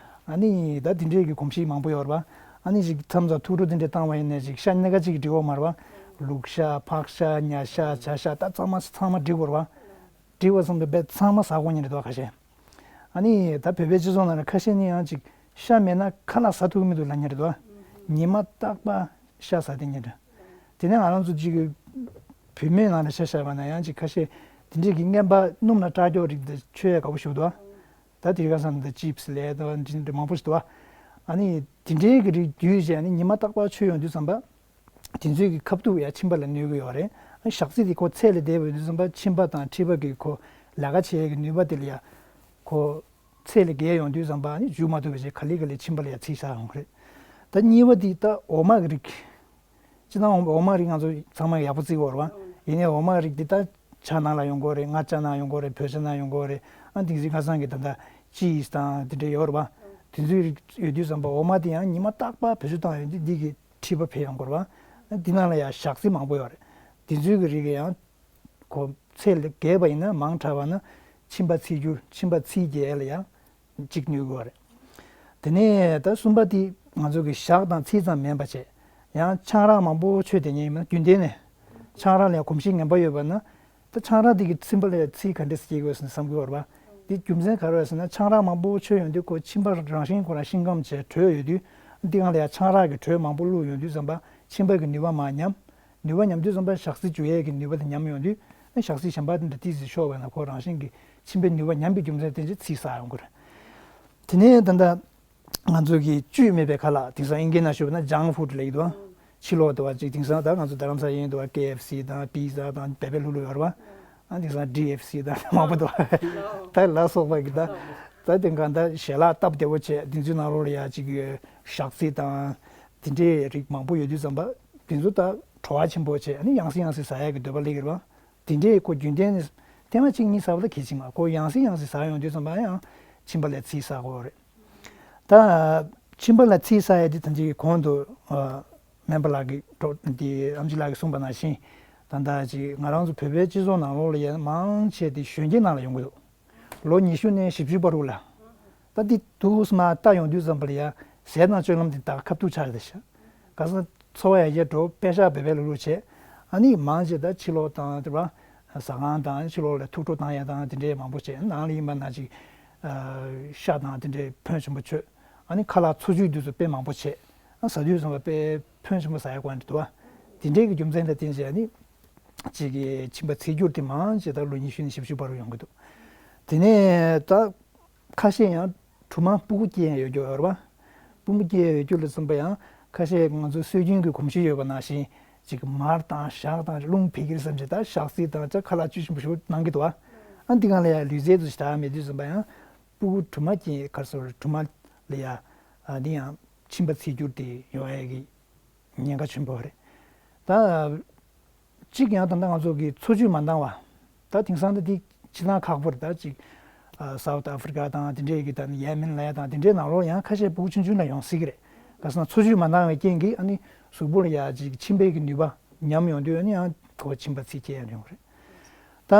ཨ་ནི་ད་དེ་འདྲའི་གི་གོམས་གཤིས་མང་པོ་ཡོད་རེད་བ། ཨ་ནི་ཅིག་མཚམས་མཚམས་ཐུགས་སྤྲོ་དེ་འདྲ་བཏང་བ་ཡིན་ནའི་ཅིག་ཤ་སྣ་ཁ་ཅིག་གི་སྒྲིག་ཡོད་མ་རེད་བ། ལུག་ཤ་ཕག་ཤ་ཉ་ཤ་བྱ་ཤ་ད་ཚང་མ་ཚང་མ་སྒྲིག་དགོས་རེད་བ། སྒྲིག་པ་སོང་པའི་སྦལ་ཚང་མ་ཟ་དགོས་མཁན་རེད་དོ་ཁ་ཤས། ཨ་ནི་ད་བོད་པའི་སྤྱི་ཚོགས་ནང་ལ་ཁ་ཤས་ནི་ཡང་ཅིག་ཤ་མེད་ན་ཁ་ལག་ཟ་ཐུབ་ཀྱི་མི་འདུག་ལབ་མཁན་རེད་དོ། ཉི་མ་རྟག་པར་ཤ་ཟ་བསྡད་མཁན་རེད། དེ་ནས་ང་རང་ཚོ་ཅིག་བུད་མེད་ནང་ལ་ཆ་བཞག་པ་ན་ཡང་ཅིག་ཁ་ཤས་དེ་འདྲས་ཀྱི་རྔན་པ་སྣུམ་ལ་སྐྲག་མགྱོགས་རིགས་དེ་མཆོད་ཡ་དགའ་པོ་ཞིག་འདུག་ད་དེ་རིང་ཁ་སང་ད་ཅིབ་སི་ལས་དང་འདི་འདྲ་མང་པོ་ཞིག་འདུག་ཨ་ནི་དེ་འདྲའི་གི་རིགས་བརྒྱུད་བྱས་ནས་ཉི་མ་རྟག་པར་མཆོད་ཡོང་དུས་ཙམ་པ། དེ་ཚོའི་གི་ཁ་ཐུག་ཡ་མཆིན་པ་ལ་གནོད་ཀྱི་ཡོད་རེད། ཨ་ཞག་ཚི་དེ་ཁོ་ཚད་ལས་འདས་པའི་དུས་ཙམ་པ་མཆིན་པ་དང་མཁྲིས་པ་གི་ཁོ་ལས་ཀ་བྱེད་ཡ་གི་ནུས་པ་དེ་ལ་ཡ་ཁོ་ཚད་ལས་བརྒལ་ཡོང་དུས་ཙམ་པ་ཨ་ནི་འཇུ་མ་ཐུབ་པ་བྱས་ག་ལེ་ག་ལེ་མཆིན་པ་ལ་ཡ་ཚིག་ཤར་ཡོང་གི་རེད། ད་གཉིས་པ་དེ་ད་འོ་མ་གི་རིགས། སྤྱིར་བཏང་འོ་མ་རིགས་ང་ཚོ་ཚང་མ་ཡག་པོ་བརྩི་གི་ཡོད་རེད་བ། ཡིན་ནའི་འོ་མ་རིགས་འདི་ད་ཇ་ནང་ལ་ཡོང་གི་ཡོད་རེད། མངར་ཇ་ནང་ཡོང་གི་ཡོད་རེད། བོད་ཇ་ནང་ཡོང་གི་ཡོད་རེད། ཨ་དེང་སང་ཁ་སང་གི་ད་ལྟ་ཅིས་དང་དེ་འདྲ་ཡོད་རེད་བ། དེ་ཚོའི་རིགས་ཡོད་དུས་ཙམ་པ་འོ་མ་དེ་ཡང་ཉི་མ་རྟག་པར་བེད་སྤྱོད་བཏང་ཡོང་དུས་འདི་གི་མཁྲིས་པ་འཕེལ་ཡོང་གི་ཡོད་རེད་བ། ཨ་འདི་ནང་ལ་ཡང་ཞག་ཚི་མང་པོ་ཡོད་རེད། དེ་ཚོའི་གི་རིགས་ཡང་གོ་ཚད་ལས་བརྒལ་བ་ཡིན་ན། མང་དྲགས་པ་ན་མཆིན་པ་ཚིག་འགྱུར། མཆིན་པ་ཚིག་རྒྱས་ལ་ཡང་གཅིག་གནོད་དགོས་པ་རེད། དེ་ནས་ད་གསུམ་པ་དེ་ང་ཚོ་གི་ཞག་དང་ཚིལ་ཙམ་མིན་པ་བྱས། ཡང་ཆང་རག་མང་པོ་མཆོད་བསྡད་མཁན་ཡིན་ན། རྒྱུན་ལྡན་ནས་ཆང་རག་ལ་ཡང་གོམས་གཤིས་ངན་པ་ཡོད་པ་ན། ད་ཆང་རག་དེ་གི་མཆིན་པ་ལ་ཡང་ཚིལ་ག་འདྲས་སྐྱེ་དགོས་ཟེར་ནས་བསམ་གྱི་ཡོད་རེད་པ། དེ་རྒྱུ་མཚན་ག་རེ་རེད་ཟེར་ན། ཆང་རག་མང་པོ་མཆོད་ཡོང་དུས་ཁོ་མཆིན་པ་རང་བཞིན་ཁོ་རང་ཤིང་སྐམ་བྱས་དྲོད་ཡོད་དུས། འདི་སྒང་ལ་ཡང་ཆང་རག་གི་དྲོད་མང་པོ་བླུགས་ཡོང་དུས་ཙམ་པ་མཆིན་པ་གི་ནུས་པ་མར་ཉམས། ནུས་པ་ཉམས་དུས་ཙམ་པ་ཞག་ཚི་འཇུ་ཡས་ཀྱི་ནུས་པ་དེ་ཉམས་ཡོང་དུས། ཨ་ཞག་ཚི་གཞན་པ་དེ་འདྲ་ཏོག་ཙམ་ཤོར་བ་ན་ཁོ་རང་བཞིན་གྱིས་མཆིན་པའི་ནུས་པ་ཉམས་པའི་རྒྱུ་མཚན་དེ་ཚིལ་བསགས་ཡོང་གི་རེད། དེ་ནས་ད་ལྟ་ང་ཚོ་གི་བཅུད་མེད་པའི་ཁ་ལག། དེང་སང་དབྱིན་སྐད་ནང་ཞུས་པ་ན་ཇང་ཕུཌ་ལབ་ཀྱི་འདུག་བ། ཕྱི་ལོགས་དུ་བ་ཅིག་དེང་སང་ད་ང་ཚོ་རྡ་རམ་ས་ཡིན་དུ་བ། ཀེ་ཨེཕ་སི་དང་པི་ཛ་དང་བེ་བེ་ལྷུ་ལྷུ་ཡོད་རེད་བ། ཨ་དེང་སང་ཌི་ཨེཕ་སི་དང་མང་པོ་འདུག་བ། ད་ལ་སོགས་པ་གི་ད་ད་དེང་སང་ད་ཞལ་ལག་སྟབས་བདེ་བོ་བྱས། དེ་ཚོའི་ནང་ལོགས་ལ་ཡ་ཅིག་ཞག་ཚི་དང་དེ་འདྲའི་རིགས་མང་པོ་ཡོད་དུས་ཙམ་པ། དེ་ཚོ་ད་བྲོ་བ་ཆེན་པོ་བྱས། ཨ་ནི་ཡང་སེ་ཡང་སེ་ཟ་ཡག་གི་འདོད་པ་སླེབས་ཀྱི་རེད་བ། དེ་འདྲའི་ཁོ་རྒྱུན་ལྡན་ནས་ཐེངས་མ་གཅིག་གཉིས་ཟ་བ་ལ་གལ་ཆེ་མ། ཁོ་ཡང་སེ་ཡང་སེ་ཟ་ཡོང་དུས་ཙམ་པ་ཡང་མཆིན་པ་ལ་ཚིལ་བསགས་དགོས་རེད། ད་མཆིན་པ་ལ་ཚིལ་བསགས་ཡ་དེ་ད་ཅིག་གོང་དུ་ཨ་སྨན་པ་ལགས་ཀྱིས་འགྲོ་དེ་ཨམ་ཆི་ལགས་ཀྱིས་གསུངས་པ་ནང་བཞིན། ད་ལྟ་ཅིག་ང་རང་ཚོ་བོད་པའི་སྤྱི་ཚོགས་ནང་ལོགས་ལ་ཡ་མང་ཆེ་དེ་གཞོན་སྐྱེས་ནང་ལ་ཡོང་གི་འདུག་ལོ་ཉི་ཤུ་ནས་བཞི་བཅུ་བར་དུ་ལ། ད་འདི་དུས་སུ་མ་ལྟ་ཡོང་དུས་ཙམ་པ་ལ་ཡ་ཟས་དང་སྤྱོད་ལམ་དེ་ད་ཁ་ཐུག་ཆགས་བསྡད་ཤག་ག་ས་འཚོ་བ་ཡར་རྒྱས་འགྲོ། པེ་ཤག་བེ་བེ་ལྷུ་ལྷུ་བྱས། ཨ་ནི་མང་ཆེ་ད་ཕྱི་ལོགས་དང་དེ་བ་ཟ་ཁང་དང་ཕྱི་ལོགས་ལ་ཐུགས་སྤྲོ་བཏང་ཡ་དང་དེ་འདྲའི་མང་པོ་བྱས། ནང་ལ་ཡིན་པ་ན་ཅིག་ཨ་ཤ་དང་དེ་འདྲའི་ཕོན་ཆེན་པོ་མཆོད། ཨ་ནི་ཁ་ལག་འཚོ་བཅུད་དེ་ཚོ་དཔེ་མང་པོ་བྱས། ཨ་ཟ་དུས་ཙམ་པ་དཔེ་ཕོན་ཆེན་པོ་ཟ་ཡ་དགོས་འདུག་བ། དེ་འདྲའི་གི་རྒྱུ་མཚན་ལ་བརྟེན་བྱས་ཨ་ནི་ཅིག་གི་མཆིན་པ་ཚིལ་འགྱུར་དེ་མང་ཆེ་ད་ལོ་ཉི་ཤུ་ནས་བཞི་བཅུ་བར་དུ་ཡོང་གི་འདུག་དེ་ནས་ད་ཁ་ཤས་ཡང་གྲུ་མ་སྤུ་གུ་སྐྱེ་ཡང་ཡོད་རྒྱུ་ཡོད་རེད་བ། སྤུ་གུ་སྐྱེ་ཡང་ཡོད་རྒྱུ་ལ་སོགས་པ་ཡང་ཁ་ཤས་ང་ཚོའི་སྲོལ་རྒྱུན་གྱི་གོམས་གཤིས་ཡོད་པ་ནང་བཞིན་ཅིག་མར་དང་ཞག་དང་རླུང་ཕི་གིར་བསམ་བྱས་ད་ཞག་ཚི་དང་ཅ་ཁ་ལག་བཅུད་ཆེན་པོ་ཞིག་གནང་གི་འདུག་བ། ཨ་འདི་སྒང་ལ་ཡང་ལུས་རྩལ་དུ་ཞིག་དག་མེད་དུས་ཙམ་པ་ཡང་སྤུ་གུ་གྲུ་མ་སྐྱེ་གར་སོ་རེད། གྲུ་མ་ལ་ཡང་ཨ་འདི་ཡང་མཆིན་པ་ཚིལ་འགྱུར་དེ་ཡོང་ཡ་གི་ཉེན་ཁ་ཆེན་པོ་རེད། ད་གཅིག་ཡང་ད་ལྟ་ང་ཚོ་གི་འཚོ་བཅུད་མ་འདང་བ། ད་དེང་སང་ད་འདི་ཕྱི་ནང་ཁག་པོ་རེད། ད་གཅིག་ཨ་སའུ་ཐི་ཨ་ཧྥི་རི་ཀ་དང་དེ་འདྲའི་གི་ད་ཡེ་མེན་ལ་ཡ་དང་དེ་འདྲའི་ནང་ལོགས་ཡང་ཁ་ཤས་སྤུ་གུ་ཆུང་ཆུང་ལ་ཡོང་སྲིད་ཀྱི་རེད། ག་ཟེར་ན་འཚོ་བཅུད་མ་འདང་བའི་རྐྱེན་གྱིས་ཨ་ནི་གཟུགས་པོ་ལ་ཡ་ཅིག་མཆིན་པའི་གི་ནུས་པ་ཉམས་ཡོང་དུས་ཨ་ནི་ཡང་ཁོ་མཆིན་པ་ཚིལ་སྐྱེ་ཡ་ཡོང་གི་རེད། ད་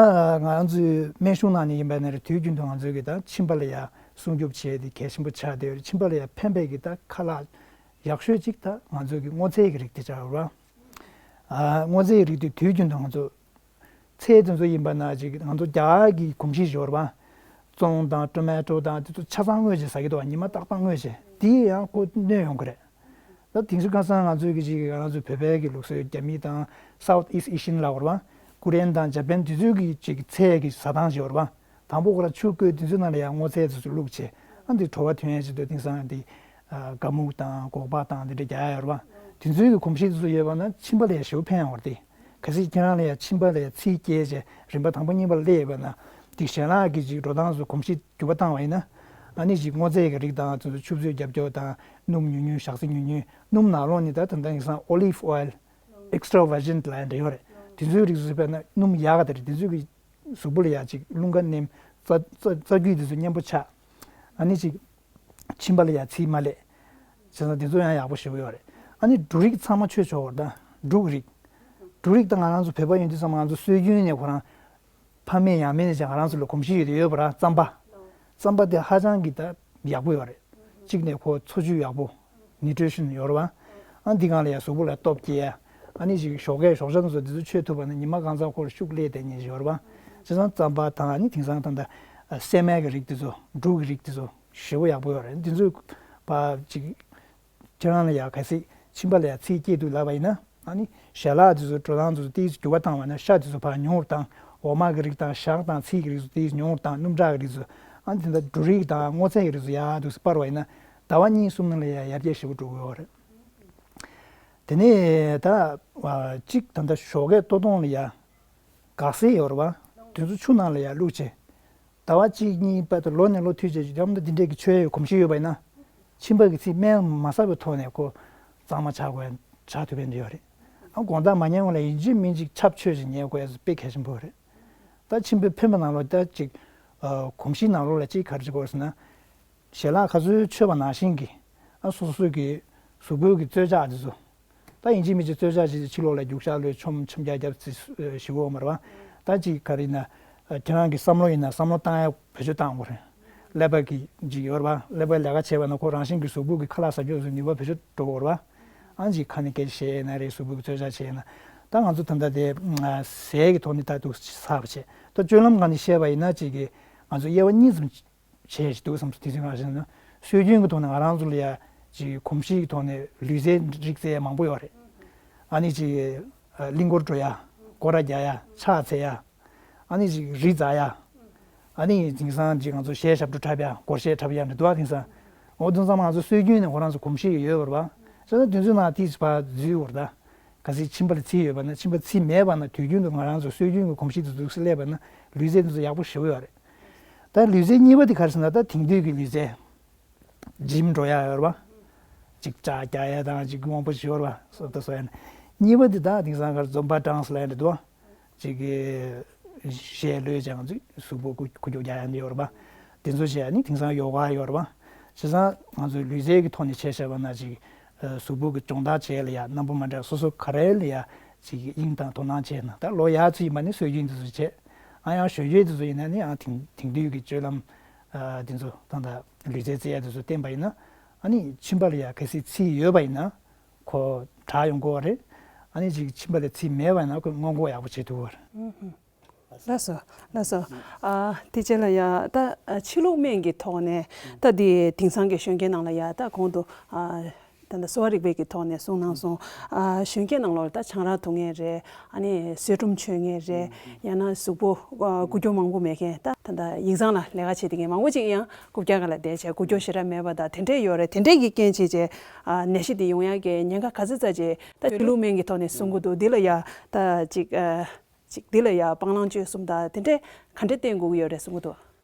ང་ཚོའི་སྨན་གཞུང་ནང་ནས་ཡིན་པ་ན་རེད། དུས་རྒྱུན་དུ་ང་ཚོའི་གི་ད་མཆིན་པ་ལ་ཡ་སྲུང་སྐྱོབ་བྱེད་ཡ་དེ་གལ་ཆེན་པོ་ཆགས་བསྡད་ཡོད་རེད། མཆིན་པ་ལ་ཡ་ཕན་པའི་གི་ད་ཁ་ལག་ཡག་ཤོས་ཅིག་ད་ང་ཚོའི་གི་སྔོ་ཚལ་གི་རིགས་དེ་ཆགས་ཡོད་རེད་བ། ཨ་སྔོ་ཚལ་གི་རིགས་དེ་དུས་རྒྱུན་དུ་ང་ཚོ་ཚལ་དེ་ཚོ་ཡིན་པ་ན་ཅིག་ང་ཚོ་རྒྱ་གར་གི་གོམས་གཤིས་ཤིག་ཡོད་རེད་བ། ཙོང་དང་ཊོ་མེ་ཊོ་དང་དེ་ཚོ་ཆ་ཚང་བརྔོས་བྱས་ཟ་གི་འདུག་བ། ཉི་མ་ཏག་ཏག་བརྔོས་བྱས། དེ་ཡང་ཁོ་གནོད་ཡོང་གི་རེད། ད་དེང་སང་ཁ་སང་ང་ཚོའི་གི་ཅིག་ང་ཚོའི་བོད་པའི་གི་ལུགས་སྲོལ་རྒྱ་མི་དང་South East Asian་ལབ་དགོས་རེད་བ། ཀོ་རི་ཡན་དང་ཇ་པན་དེ་ཚོའི་གི་ཅིག་ཚལ་གི་ཟ་སྟངས་ཤིག་ཡོད་རེད་བ། དང་པོ་ཁོ་རང་ཆུ་བསྐོལ། དེ་ཚོའི་ནང་ལ་ཡང་སྔོ་ཚལ་དེ་ཚོ་བླུགས་བྱས། ཨ་འདི་བྲོ་བ་ཐོན་ཡས་ཆེད་དུ་དེང་སང་འདི་ཨ་ཀ་མུག་དང་སྒོག་པ་དང་དེ་འདྲ་རྒྱག་ཡ་ཡོད་རེད་བ། དེ་ཚོའི་གི་གོམས་གཤིས་དེ་ཚོ་ཡོད་པ་ན་མཆིན་པ་ལ་ཡ་ཞེ་པོ་ཕན་ཡོང་བ་རེད། གལ་སྲིད་ཁྱེད་རང་ལ་ཡ་མཆིན་པ་ལ་ཡ་ཚིལ་སྐྱེས་བྱས་རིམ་པ་དང་པོ་གཉིས་པ་ལ་སླེབས་ཡོད་པ་ན། འདི་ཞལ་ལག་གི་ཅིག་འགྲོ་སྟངས་སུ་གོམས་གཤིས་འགྱུར་བ་བཏང་བ་ཡིན་ན། ཨ་ནི་ཅིག་སྔོ་ཚལ་གི་རིགས་དང་དེ་ཚོ་ཆུ་ཚོད་རྒྱབ་སྐྱོར་དང་སྣུམ་ཉུང་ཉུང་ཞག་ཚི་ཉུང་ཉུང་སྣུམ་ནང་ལོགས་ནི་ད་ད་ལྟ་དེང་སང་olive oil extra virgin་ལབ་ཡ་འདྲ་ཡོད་རེད། དེ་ཚོའི་རིགས་སུ་དཔེར་ན་སྣུམ་ཡག་ག་དེ་རེད། དེ་ཚོའི་གི་གཟུགས་པོ་ལ་ཡ་ཅིག་རླུང་ཁ་མནན། རྩ་རྩ་རྩ་རྒྱུས་དེ་ཚོ་མཉེན་པོ་ཆགས། ཨ་ནི་ཅིག་མཆིན་པ་ལ་ཡ་ཚིལ་མ་ལེགས། བྱས་ཙང་དེ་ཚོ་ཡང་ཡག་པོ་ཞེ་པོ་ཡོད་རེད། ཨ་ནི་འབྲུ་རིགས་ཚང་མ་མཆོད་ཆོག་གི་རེད། ད་འབྲུ་གི་རིགས། འབྲུ་རིགས་ད་ང་རང་ཚོ་བོད་པ་ཡིན་དུས་ཙམ་ང་ཚོ་སྲོལ་རྒྱུན་ནས་ཁོ་རང་ཕ་མེས་ཡང་མེས་ནས་ཀྱང་ང་རང་ཚོ་ལ་གོམས་གཤིས་ཡོད་དེ་ཡོད་པ་ར། རྩམ་པ། རྩམ་པ་དེ་ཧ་ཅང་གི་ད་ཡག་པོ་ཡོད་རེད། གཅིག་ནས་ཁོ་འཚོ་བཅུད་ཡག་པོ་nutrition་ཡོད་རེད་བ། ཨ་འདི་སྒང་ལ་ཡང་གཟུགས་པོ་ལ་སྟོབས་སྐྱེ་ཡ། ཨ་ནི་ཅིག་ཞོགས་ཀས་ཞོགས་ཇ་དེ་ཚོ་དེ་ཚོ་མཆོད་ཐུབ་པ་ན་ཉི་མ་གང་ཚང་ཁོར་ཤུགས་སླེབས་བསྡད་མཁན་ཞིག་ཡོད་རེད་བ། བྱས་ཙང་རྩམ་པ་དང་ཨ་ནི་དེང་སང་ད་ལྟ་སྲན་མའི་གི་རིགས་དེ་ཚོ། འབྲུ་གི་རིགས་དེ་ཚོ་ཞེ་པོ་ཡག་པོ་ཡོད་རེད། དེ་ཚོ་ཕར་ཅིག་ཁྱེད་རང་ལ་ཡ་གལ་སྲིད་མཆིན་པ་ལ་ཡ་ཚིལ་སྐྱེས་འདུག་ལབ་པ་ཡིན་ན། ཨ་ནི་ཞལ་ལག་དེ་ཚོ་འགྲོ་སྟངས་དེ་ཚོ་ཏོག་ཙམ་འགྱུར་བ་བཏང་བ་ན། ཤ་དེ་ཚོ་ཕར་ཉུང་རུ་བཏང་། འོ་མ་གི་རིགས་དང་ཞག་དང་ཚིལ་གྱི་རིགས་ཚོ་ཏོག་ཙམ་ཉུང་རུ་བཏང་། སྣུམ་ཁྲག་གི་རིགས་ཚོ། ཨ་ནི་དེ་འདྲ་འབྲུ་རིགས་དང་སྔོ་ཚལ་གྱི་རིགས་ཚོ་ཡག་ཏོག་ཙམ་སྤར་བ་ཡིན་ན། ཟླ་བ་གཉིས་གསུམ་ནང་ལ་ཡ་ཡར་རྒྱས་ཞེ་པོ་འགྲོ་གི་ཡོད་རེད། དེ་ནས་ད་ཨ་གཅིག་ད་ལྟ་ཞོགས་ཀས་ལྟོ་ཐུང་ལ་ཡ་འགག་སེལ་ཡོད་རེད་བ། དེ་ཚོ་ཆུ་ནང་ལ་ཡ་བླུགས་བྱས། ཟླ་བ་གཅིག་གཉིས་བར་དུ་ལོ་ནས་ལོ་མཐུད་བྱས་ཀྱི་ཡང་ད་འདི་འདྲས་ཀྱི་མཆོད་ཡས་གོམས་གཤིས་ཡོད་པ་ཡིན་ན། མཆིན་པ་གི་ཚིལ་སྨན་མ་ཟ་བའི་ཐོག་ནས་ཁོ་གཙང་མ་ཆགས་དགོས། ཆགས་ཐུབ་པའི་འདི་ཡོད་རེད། ཨ་དགོང་དག་མ་ཉལ་སྔོན་ལ་ཡིན་གཅིག་མིན་གཅིག་ཆབ་མཆོད་ཅིག་ཉལ་དགོས་ཡ་དཔེ་གལ་ཆེན་པོ་རེད། ད་མཆིན་པའི་ཕོན་པ་ནང་ལོགས་ད་ཅིག་ཨ་གོམས་གཤིས་ནང་ལོགས་ལ་ཅིག་ག་རེ་བྱེད་དགོས་ཟེར་ན། ཞལ་ལག་ག་ཚོད་མཆོད་པ་ནང་བཞིན་གྱི་ཨ་སོ་སོ་གི་གཟུགས་པོ་གི་རྩོལ་བཅག་དེ་ཚོ། ད་ཡིན་གཅིག་མིན་གཅིག་རྩོལ་བཅག་ཅིག་ཕྱི་ལོགས་ལ་རྒྱུག་ཤར་ལོས་ཆོམ་ཆོམ་རྒྱག་རྒྱབ་ཚིག་ཞི་བོ་མར་བ། ད་ཅིག་ག་རེ་ཡིན་ན། ཁྱེད་རང་གི་བསམ་བློ་ཡིན་ན་བསམ་བློ་བཏང་ཡ་བེད་སྤྱོད་བཏང་དགོས་རེད། ཀླད་པ་གི་ཅིག་ཡོད་རེད་པ། ཀླད་པ་ལས་ཀ་བྱས་པ་ན་ཁོ་རང་བཞིན་གྱི་གཟུགས་པོ་གི་ཁ་ལག་ཟ་རྒྱུ་ཚོ་ནུས་པ་བེད་སྤྱོད་འགྲོ་གི་རེད་པ། ཨང་ཅིག་ཁ་ནས་སྐད་ཆ་བཤད་ཡས་ན་རེད། གཟུགས་པོ་གི་རྩོལ་བཅག་བྱས་ཡས་ན། ད་ང་ཚོ་ད་ལྟ་དེ་ཟས་ཀྱི་ཐོག་ནས་ད་འདུག་ཚར་བ་བྱས། ད་སྤྱོད་ལམ་སྒང་ནས་བཤད་པ་ཡིན་ན་ཅིག་གི་ང་ཚོ་དབྱེ་བ་གཉིས་ཙམ་བྱས་ཤིག་འདུག་བསམ་སོང་། དེ་ཚོའི་ནང་བཞིན་ན་སྲོལ་རྒྱུན་གྱི་ཐོག་ནས་ང་རང་ཚོ་ལ་ཡ་ཅིག་གོམས་གཤིས་ཀྱི་ཐོག་ནས་ལུས་རྩལ་རིགས་རྩེ་ཡ་མང་པོ་ཡོད་རེད། ཨ་ནི་ཅིག་གླིང་སྐོར་འགྲོ་ཡ། སྐོར་ར་རྒྱག་ཡ། ཕྱག་འཚལ་ཡ། ཨ་ནི་ཅིག་རི་འཛེག་ཡ། ཨ་ནི་དེང་སང་ཅིག་ང་ཚོ་གཞས་ཞབས་བྲོ་འཁྲབ་ཡ། སྒོར་གཞས་འཁྲབ་ཡ་འདྲ་འདུག་ཨ། དེང་སང་འོ་དེང་སང་ང་ཚོ་སྲོལ་རྒྱུན་ནས་ཁོ་རང་ཚོ་གོམས་གཤིས་ཡོད་པ་རེད་པ། བྱས་ན་དེ་ཚོའི་ནང་ཏིས་ཕར་འཛུལ་བར་ད། གལ་སྲིད་མཆིན་པ་ལ་ཚིགས་ཡོད་པ་ན། མཆིན་པ་ཚིགས་མེད་པ་ན། དུས་རྒྱུན་དུ་ང་རང་ཚོ་སྲོལ་རྒྱུན་གྱི་གོམས་གཤིས་དེ་ཚོ་སླེབས་པ་ན་ལུས་རྩལ་དེ་ཚོ་ཡག་པོ་ཞེ་པོ་ཡོད་རེད། ད་ལུས་རྩལ་གཉིས་པ་དེ་ག་རེ་ཟེར་ན། ད་དེང་དུས་ཀྱི་ལུས་རྩལ། ཇིམ་འགྲོ་ཡ་ཡོད་རེད་པ། ཅིག་ལྕགས་རྒྱག་ཡ་དང་ཅིག་མང་པོ་ཞིག་ཡོད་རེད་པ། སོ་ད་སོ་ཡ་ནི། གཉིས་པ་དེ་ད་དེང་སང་གར་ཛུམ་བྷ་ཌན་སི་ལབ་ཡ་འདྲ་འདུག་པ། ཅིག་གི་གཞས་ལོས་ཀྱང་ཅིག་གཟུགས་པོ་ཁུ་ཁུ་རྒྱུག་རྒྱག་ཡ་འདི་ཡོད་རེད་པ། དེ་ཚོ་བྱས་ནི་དེང་སང་ཡོ་ག་ཡོད་རེད་པ། བྱས་ཙང་ང་ཚོའི་ལུས་རྩལ་གྱི་ཐོག་ནས་བྱས་བྱས་པ་ན་ཅིག་གཟུགས་པོ་གི་སྦྱོང་བརྡར་བྱེད་ལ་ཡ་རྣམ་པ་མ་འདྲ་སོ་སོ་ག་རེ་ལ་ཡ་ཅིག་དབྱིངས་དང་དོ་སྣང་བྱས་ན། ད་ལོ་ཡག་ཚོ་ཡིན་པ་ནི་སྲོལ་རྒྱུན་དེ་ཚོ་བྱས། ཨ་ཡང་གཞོན་སྐྱེས་དེ་ཚོ་ཡིན་ན་ནི་ཨ་དེང་དེང་དུས་ཀྱི་སྤྱོད་ལམ་ཨ་དེ་ཚོ་ད་ལྟ་ལུས་རྩལ་རྩེ་ཡ་དེ་ཚོ་བསྟེན་པ་ཡིན་ན། ཨ་ནི་མཆིན་པ་ལ་ཡ་གལ་སྲིད་ཚིགས་ཡོད་པ་ཡིན་ན་ཁོ་དྲག་ཡོང་གི་ཡོད་རེད། ཨ་ནི་ཅིག་མཆིན་པ་ལ་ཚིགས་མེད་པ་ཡིན་ན་ཁོས་སྔོན་འགོག་ཡག་པོ་བྱེད་ཐུབ་ཀྱི་ཡོད་རེད། ལགས་སོ། ལགས་སོ། ཨ་དེ་རྗེས་ལ་ཡ་ད་ཨ་ཕྱི་ལུགས་སྨན་གྱི་ཐོག་ནས་ད་དེ་དེང་སང་གི་གཞོན་སྐྱེས་ནང་ལ་ཡ་ད་གོང་དུ་ཨ་ད་ལྟ་གསོ་བ་རིག་པའི་གི་ཐོག་ནས་གསུངས་གནང་སོང་། ཨ་གཞོན་སྐྱེས་ནང་ལོགས་ད་ཆང་རག་འཐུང་མཁན་རེད། ཨ་ནི་གསོལ་ཀྲུམ་མཆོད་མཁན་རེད། ཡང་ན་གཟུགས་པོ་ཨ་འགུལ་སྐྱོད་མང་པོ་མེད་མཁན། ད་ད་ལྟ་ཡིག་ཚང་ལ་ལས་ཀ་བྱེད་བསྡད་མཁན་མང་པོ་ཅིག་ཡང་རྐུབ་བཀྱག་སྒང་ལ་བསྡད་བྱས་འགུལ་སྐྱོད་ཞེ་དྲག་མེད་པ་དང་དེ་འདྲས་ཡོད་རེད། དེ་འདྲས་ཀྱི་རྐྱེན་བྱས་བྱས་ཨ་ནད་གཞི་དེ་ཡོང་ཡག་གི་ཉེན་ཁ་ག་ཚོད་ཙམ་ཅིག་ད་ཕྱི་ལུགས་སྨན་གྱི་ཐོག་ནས་གསུང་གི་འདུག་འདི་ལ་ཡ་ད་ཅིག་ཨ། ཅིག་འདི་ལ་ཡ་སྤང་བླང་སྤྱོད་གསུམ་དང་དེ་འདྲས་ག་འདྲས་བསྟེན་དགོས་ཀྱི་ཡོད་རེད་གསུང་གི་འདུག་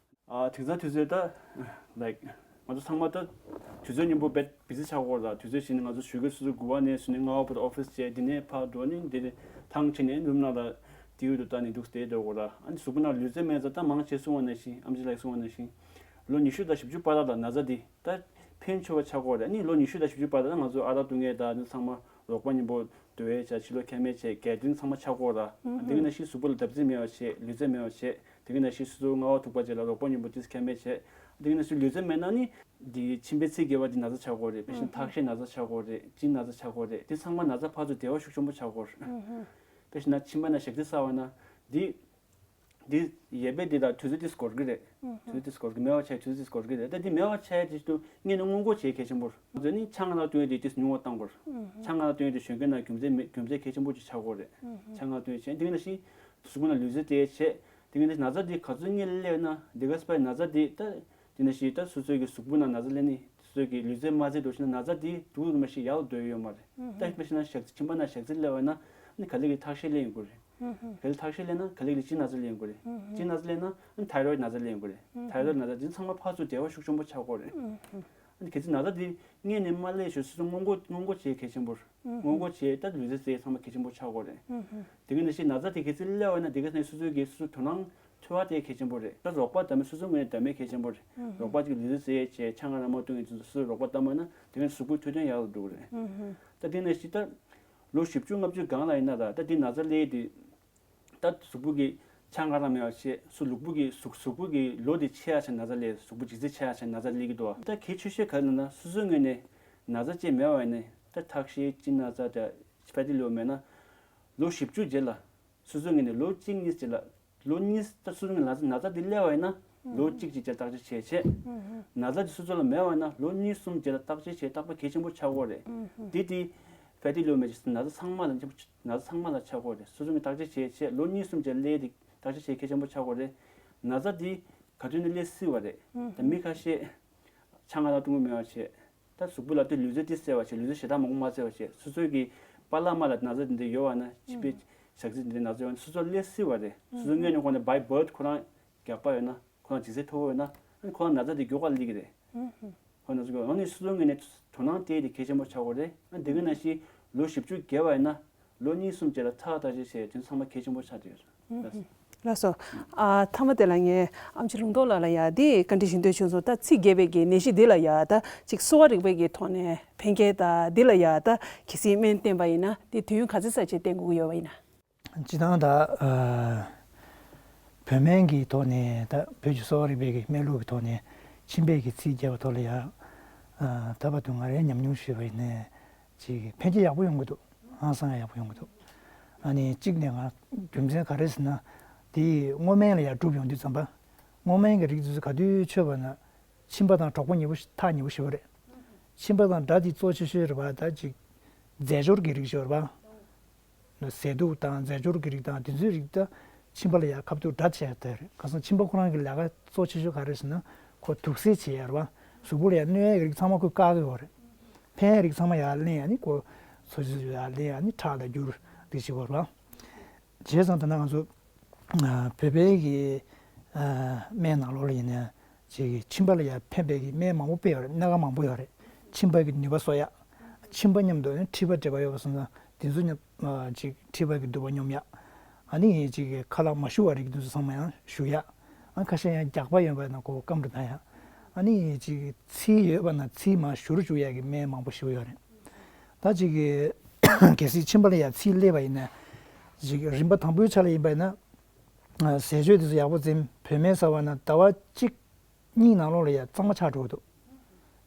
ཨ་དེང་སང་དུས་ཚོད་ད་ལའིཀ་ང་ཚོ་ཚང་མ་ད་དུས་ཚོད་མཉམ་པོ་བེད་བི་ཟི་ཆགས་ཀྱི་ཡོད་རེད། ད་དུས་ཚོད་བཞིན་ང་ཚོ་ཞོགས་ཀས་སོ་སོ་དགུ་པ་ནས་སོང་ནས་ལྔ་པ་བར་དུ་ཨོ་ཕིས་བྱས། དེ་ནས་ཕར་འགྲོ་ནས་འདི་ནས་ཐང་ཆད་ནས་རུམ་ནང་ལ་ཊི་ཝི་དེ་ལྟ་ནས་འདུག་བསྡད་འགྲོ་གི་ཡོད་རེད། ཨ་ནི་གཟུགས་པོ་ནང་ལུས་རྩལ་མེད་ཙང་། ད་མང་ཆེ་གསུང་བ་ནང་བཞིན་ཨེམ་ཆི་ལགས་གསུང་བ་ནང་བཞིན་ལོ་ཉི་ཤུ་དང་བཞི་བཅུ་བར་ལ་ན་ཚ་འདི་ད་ཕན་ཆེ་བ་ཆགས་ཀྱི་ཡོད་རེད། ཨ་ནི་ལོ་ཉི་ཤུ་དང་བཞི་བཅུ་བར་ལ་ང་ཚོ་ཨ་རག་འཐུང་མཁན་དང་འདི་ཚང་མ་རོགས་པ་མཉམ་པོ་སྡོད་ཡས་བྱས། ཕྱི་ལོགས་ཁ་མེད་བྱས། གལ་ཏེ་ཚང་མ་ཆགས་ཀྱི་ཡོད་རེད། དེ་ག་ནང་བཞིན་གཟུགས་པོ་ལ་བརྡབ་གསིག་མེད་པ་བྱས། ལུས་རྩལ་མེད་པ་བྱས། དེ་ག་ནང་བཞིན་སོ་སོ་སྔ་པོ་ཐུག་པ་བྱས་ལ་རོགས་པ་མཉམ་པོ་ཏིས་ཁ་མེད་བྱས། དེ་ག་ནང་བཞིན་ལུས་རྩལ་མེད་ན་ནི་འདི་མཆིན་པའི་ཚིགས་བརྒྱད་པ་འདི་ན་ཚ་ཆགས་ཀྱི་ཡོད་རེད། དཔེ་བཞིན་ཐག་ཤེད་ན་ཚ་ཆགས་ཀྱི་ཡོད་རེད། གཅིན་ན་ཚ་ཆགས་ཀྱི་ཡོད་རེད། དེ་ཚང་མ་ན་ཚ་ཕར་ཚུར་འབྲེལ་བ་ཤུགས་ཆེན་པོ་ཆགས་ཀྱི་ཡོད་རེད། དཔེ་བཞིན་ན་མཆིན་པ་ན་ཞག་རྩི་ཟ་བ་ན་འདི། འདི་ཡས་པས་འདི་དང་དུས་ཚོད་ཏིས་འགོར་གི་རེད། དུས་ཚོད་ཏིས་འགོར་གི། མེད་པ་ཆགས་དུས་ཚོད་ཏིས་འགོར་གི་རེད། ད་འདི་མེད་པ་ཆགས་ཡས་དེ་དུས་སྔོན་ནས་སྔོན་འགོག་བྱེད་གལ་ཆེན་པོ་རེད། ང་ཚོས་ནི་ཆང་ང་ལ་བཏུང་ཡས་དེ་ཏིས་ཉུང་བ་བཏང་དགོས་རེད། ཆང་ང་ལ་བཏུང་ཡས་དེ་གཞོན་སྐྱེས་ནང་རྒྱུ་མཚན་མེད། རྒྱུ་མཚན་གལ་ཆེན་པོ་ཅིག་ཆགས་ཀྱི་ཡོད་རེད། ཆང་ང་ལ་བཏུང་ཡས་བྱས། དེ་ག་ནང་བཞིན་གཟུགས་པོ་ནང་ལུས་རྩལ་དེ་བྱས། དེ་ག་ནང་བཞིན་ན་ཚ་འདི་ག་ཚོད་སྔོན་ལ་སླེབས་ན་འདི་ག་སྤེ་ན་ཚ་འདི་ད། དེ་ནང་བཞིན་ད་སོ་སོའི་གི་གཟུགས་པོ་ནང་ན་ཚ་སླེབས་ནས་སོ་སོའི་གི་ལུས་རྩལ་མ་རྩེས་འགྲོ་ཕྱིན་ན་ན་ཚ་དེ་འདུག་མ་ཤེས་ཡར་ལ་སྡོད་ཡོད་མ་རེད། ད་དཔེ་བཞིན་ན་ཞག་མཆིན་པ་ན་ཞག་རྩི་སླེབས་པ་ན་ནི་ག་ལེར་གི་ཐག་ཤེད་སླེབས་ཡོང་གི་རེད། ག་ལེར་ཐག་ཤེད་སླེབས་ན་ག་ལེར་གི་གཅིན་ན་ཚ་སླེབས་ཡོང་གི་རེད། གཅིན་ན་ཚ་སླེབས་ན་ནི་ཐའི་རོ་ཡིཌ་ན་ཚ་སླེབས་ཡོང་གི་རེད། ཐའི་རོ་ཡིཌ་ན་ཚ་དེ་ཚང་མ་ཕར་ཚུར་འབྲེལ་བ་ཤུགས་ཆེན་པོ་ཆགས་ཀྱི་ཡོད་རེད། ཨ་ནི་གལ་སྲིད་ན་ཚ་དེ་སྔོན་ནས་མ་སླེབས་ཞོར་སོ་སོ་སྔོན་འགོག་སྔོན་འགོག་བྱེད་གལ་ཆེན་པོ་རེད། སྔོན་འགོག་བྱེད། ད་ལུས་རྩལ་རྩེ་ཚང་མ་གལ་ཆེན་པོ་ཆགས་ཀྱི་ཡོད་རེད། དེ་ག་ནང་བཞིན་ན་ཚ་དེ་གལ་སྲིད་སླེབས་པ་ན་དེ་ག་ནང་སོ་སོའི་གི་སོ་སོ་དོ་སྣང་འཚོལ་བ་དེ་གལ་ཆེན་པོ་རེད། ད་རོགས་པ་གདམ་མཁན་སོ་སོའི་ངོས་ནས་གདམ་མཁན་གལ་ཆེན་པོ་རེད། རོགས་པ་ཅིག་ལུས་རྩལ་རྩེ་བྱས་ཆང་ང་ར་མ་བཏུང་མཁན་ཚོ་སོ་སོའི་རོགས་པ་གདམ་པ་ན་དེ་ག་ནང་གཟུགས་པོའི་འཕྲོད་བསྟེན་ཡག་ཏུ་འགྲོ་གི་རེད། ད་དེ་ནང་བཞིན་ད་ལོ་བཞི་བཅུ་ལྔ་བཅུ་སྒང་ལ་ཡིན་ན་ད་ད་དེ་ན་ཚ་སླེབས་དུས། ད་གཟུགས་པོ་གི་ཆང་ང་ར་མེད་པ་བྱས། སོ་གཟུགས་པོ་གི་གཟུགས་གཟུགས་པོ་གི་ལོ་དེ་ཆེ་ཡ་ཆེ་ན་ཚ་སླེབས། གཟུགས་པོ་ལྗིད་ཚད་ཆེ་ཡ་ཆེ་ན་ཚ་སླེབས་ཀྱི་འདུག་ད་གལ་ཆེ་ཤོས་ག་རེ་ལབ་ན་སོ་སོའི་ངོས་ནས་ན་ཚ་ཅིག་མེད་པ་ཡིན་ན། ད་ཐག་ཤེད་གཅིན་ན་ཚ་དང་ཕེ་ཊི་ལིབ་མེད་ན་ལོ་བཞི་བཅུ་རྗེས་ལ། སོ་སོའི་ངོས་ནས་ལོ་གཅིག་གཉིས་རྗེས་ལ། ལོ་གཉིས་ད་སོ་སོའི་ངོས་ནས་ན་ཚ་ན་ཚ་འདི་སླེབས་པ་ཡིན་ན་ལོ་གཅིག་གཅིག་རྗེས་བརྟག་དཔྱད་བྱས་བྱས། ན་ཚ་འདི་སོ་སོ་ལ་མེད་པ་ཡིན་ན་ལོ་གཉིས་གསུམ་རྗེས་ལ་བརྟག་དཔྱད་བྱས། བརྟག་པ་གལ་ཆེན་པོ་ཆགས་ཀྱི་ཡོད་རེད། འདི་དེ་ཕེ་ཊི་ལིབ་མེད་ཅིག་ན་ཚ་ཚང་མ་ལ་ཆེན་པོ་ཆགས། ན་ཚ་ཚང་མ་ལ་ཆགས་ཀྱི་ཡོད་རེད། སོ་སོ་ངོས་བརྟག་དཔྱད་བྱས་བྱས། ལོ་གཉིས་གསུམ་རྗེས་སླེབས་དེ་བརྟག་དཔྱད་བྱས་གལ་ཆེན་པོ་ཆགས་ཀྱི་ཡོད་རེད། ན་ཚ་འདི་ག་དུས་ནས་སླེབས་སྲིད་པ་རེད། ད་མི་ཁ་ཤས་ཆང་ང་ལ་བཏུང་གི་མེད་པ་བྱས། ད་གཟུགས་པོ་ལ་དེ་ལུས་རྩལ་དེ་རྩེ་བ་བྱས། ལུས་རྩལ་ཞེ་དྲག་མང་པོ་མ་རྩེ་བ་བྱས། སོ་སོའི་གི་པཱ་ལགས་མ་ལགས་ན་ཚ་འདི་འདྲ་ཡོད་པ་ན། མཆིན་པའི་ཞག་རྩི་འདི་འདྲ་ན་ཚ་ཡོད་པ་ན་སོ་སོ་སླེབས་སྲིད་པ་རེད། སོ་སོ་ངོས་ནས་ཁོང་ནས་བའི་བར་ཐི་ཁོ་རང་རྒྱགས་པ་ཡོད་ན། ཁོ་རང་ལྗིད་ཚད་མཐོ་པོ་ཡོད་ན། ཨ་ནི་ཁོ་རང་ན་ཚ་དེ་མགྱོགས་པ་སླེབས་ཀྱི་རེད། ཁོ་ན་ཚ་མགྱོགས། ཨ་ནི་སོ་སོའི་ངོས་ནས་དོ་སྣང་སྤྲད་དེ་གལ་ཆེན་པོ་ཆགས་ཀྱི་ཡོད་རེད། ཨ་ནི་དེ་ག་ནང་བཞིན་ལོ་བཞི་བཅུ་བརྒལ་བ་ཡིན་ན། ལོ་གཉིས་གསུམ་རྗེས་ལ་ཚགས་བརྟག་དཔྱད་བྱས་དེ་ཚང་མ་གལ་ཆེན་པོ་ཆགས་བསྡད་ཡོད་རེད། ལགས་སོ། ཨ་མཐའ་མ་དེ་ལ་ངས་ཨེམ་ཆི་ལུང་རྟོགས་ལགས་ལ་ཡ་དེ་བཀའ་འདྲི་ཞུ་འདོད་བྱུང་སོང་། ད་ཚིགས་བརྒྱད་པའི་གི་ནད་གཞི་འདི་ལ་ཡ་ད་ཅིག་གསོ་བ་རིག་པའི་གི་ཐོག་ནས་ཕན་སྐྱེད་ད་འདི་ལ་ཡ་ད་གལ་སྲིད་སྨན་བསྟེན་པ་ཡིན་ན་དེ་དུས་ཡུན་ག་ཚོད་ཙམ་ཅིག་བསྟེན་དགོས་ཀྱི་ཡོད་པ་ཡིན་ན། སྤྱིར་བཏང་ད་ཨ་བོད་སྨན་གྱི་ཐོག་ནས་ད་བོད་ཀྱི་གསོ་བ་རིག་པའི་གི་སྨན་ལུགས་ཀྱི་ཐོག་ནས་མཆིན་པའི་གི་ཚིགས་བརྒྱད་པའི་ཐོག་ལ་ཡ་ཨ་ད་བར་དུ་ང་རའི་ཉམས་མྱོང་ཞུས་པ་ཡིན་ན་ཅིག་ཕན་སྐྱེད་ཡག་པོ་ཡོང་གི་འདུག་ཧང་སང་ཡག་པོ་ཡོང་གི་འདུག་ཨ་ནི་གཅིག་ནས་ང་རྒྱུ་མཚན་ག་རེ་ཟེར་ན་དེ་སྔོ་སྨན་ལ་ཡ་གྲུབ་ཡོང་དུས་ཙམ་པ་སྔོ་སྨན་གྱི་རིགས་དེ་ཚོ་ག་དུས་མཆོད་པ་ན་མཆིན་པ་དང་གྲོགས་པོ་ཉེ་པོ་ཐག་ཉེ་པོ་ཞེ་པོ་རེད། མཆིན་པ་དང་སྒྲ་དེ་གཙོ་ཆེ་ཤོས་རེད་པ། ད་ཅིག་རྫས་སྦྱོར་གྱི་རིགས་ཤོར་བ། ཟས་དུག་དང་རྫས་སྦྱོར་གྱི་རིགས་དང་དེ་ཚོའི་རིགས་ད་མཆིན་པ་ལ་ཡ་ཁ་ཐུག་འདྲ་ཆེ་ཡ་དེ་རེད། ཁ་སང་མཆིན་པ་ཁོ་རང་གི་ལས་ཀ་གཙོ་ཆེ་ཤོས་ག་རེ་ཟེར་ན་ཁོ་དུག་སེལ་བྱེད་ཡ་རེད་བ། གཟུགས་པོ་ལ་ཡ་གནོད་ཡ་གི་རིགས་ཚང་མ་ཁོས་བཀག་གི་ཡོད་རེད། ཕན་ཡ་རིགས་ཚང་མ་ཡར་ལེན་ཡ་ནི་ཁོ་འཚོ་བཅུད་ཡར་ལེན་ཡ་ནི་ཁྲག་ལ་བསྒྱུར་དེ་བྱེད་དགོས་རེད་བ། བྱས་ཙང་ད་ལྟ་ང་ཚོ་བོད་པའི་གི་སྨན་ནང་ལོགས་ལ་ཡིན་ན་ཅིག་མཆིན་པ་ལ་ཡ་ཕན་པའི་གི་སྨན་མང་པོ་སྤེལ་ཡོད་རེད། སྣ་ཁ་མང་པོ་ཡོད་རེད། མཆིན་པ་གི་ནུས་པ་གསོ་ཡ། མཆིན་པ་མཉམ་དུ་ནི་མཁྲིས་པ་འདྲེས་པ་ཡོད་པ་སོང་ཙང་དེ་ཚོ་མཉམ་ཅིག་མཁྲིས་པ་གི་དུ་བ་སྙོམས་ཡ། ཨ་ནི་ཅིག་ཁ་ལག་མ་ཞུ་བ་རིགས་དེ་ཚོ་ཚང་མ་ཡང་ཞུ་ཡ། ཨ་ཁ་ཤས་ཡང་རྒྱགས་པ་ཡོད་པ་ན་ཁོ་སྐམ་རུ་བཏང་ཡ། ཨ་ནི་ཅིག་ཚིལ་ཡོད་པ་ན་ཚིལ་མར་བཞུར་བཅུག་ཡ་གི་སྨན་མང་པོ་ཞིག་ཡོད་རེད། ད་ཅིག་གལ་སྲིད་མཆིན་པ་ལ་ཡ་ཚིལ་སླེབས་པ་ཡིན་ན་ཅིག་རིམ་པ་དང་པོའི་ཆ་ལ་ཡིན་པ་ཡིན་ན། ཟས་སྤྱོད་དེ་ཚོ་ཡག་པོ་འཛེམ། བོད་སྨན་ཟ་བ་ན་ཟླ་བ་གཅིག་གཉིས་ནང་ལོགས་ལ་ཡ་གཙང་མ་ཆགས་འགྲོ་གི་འདུག་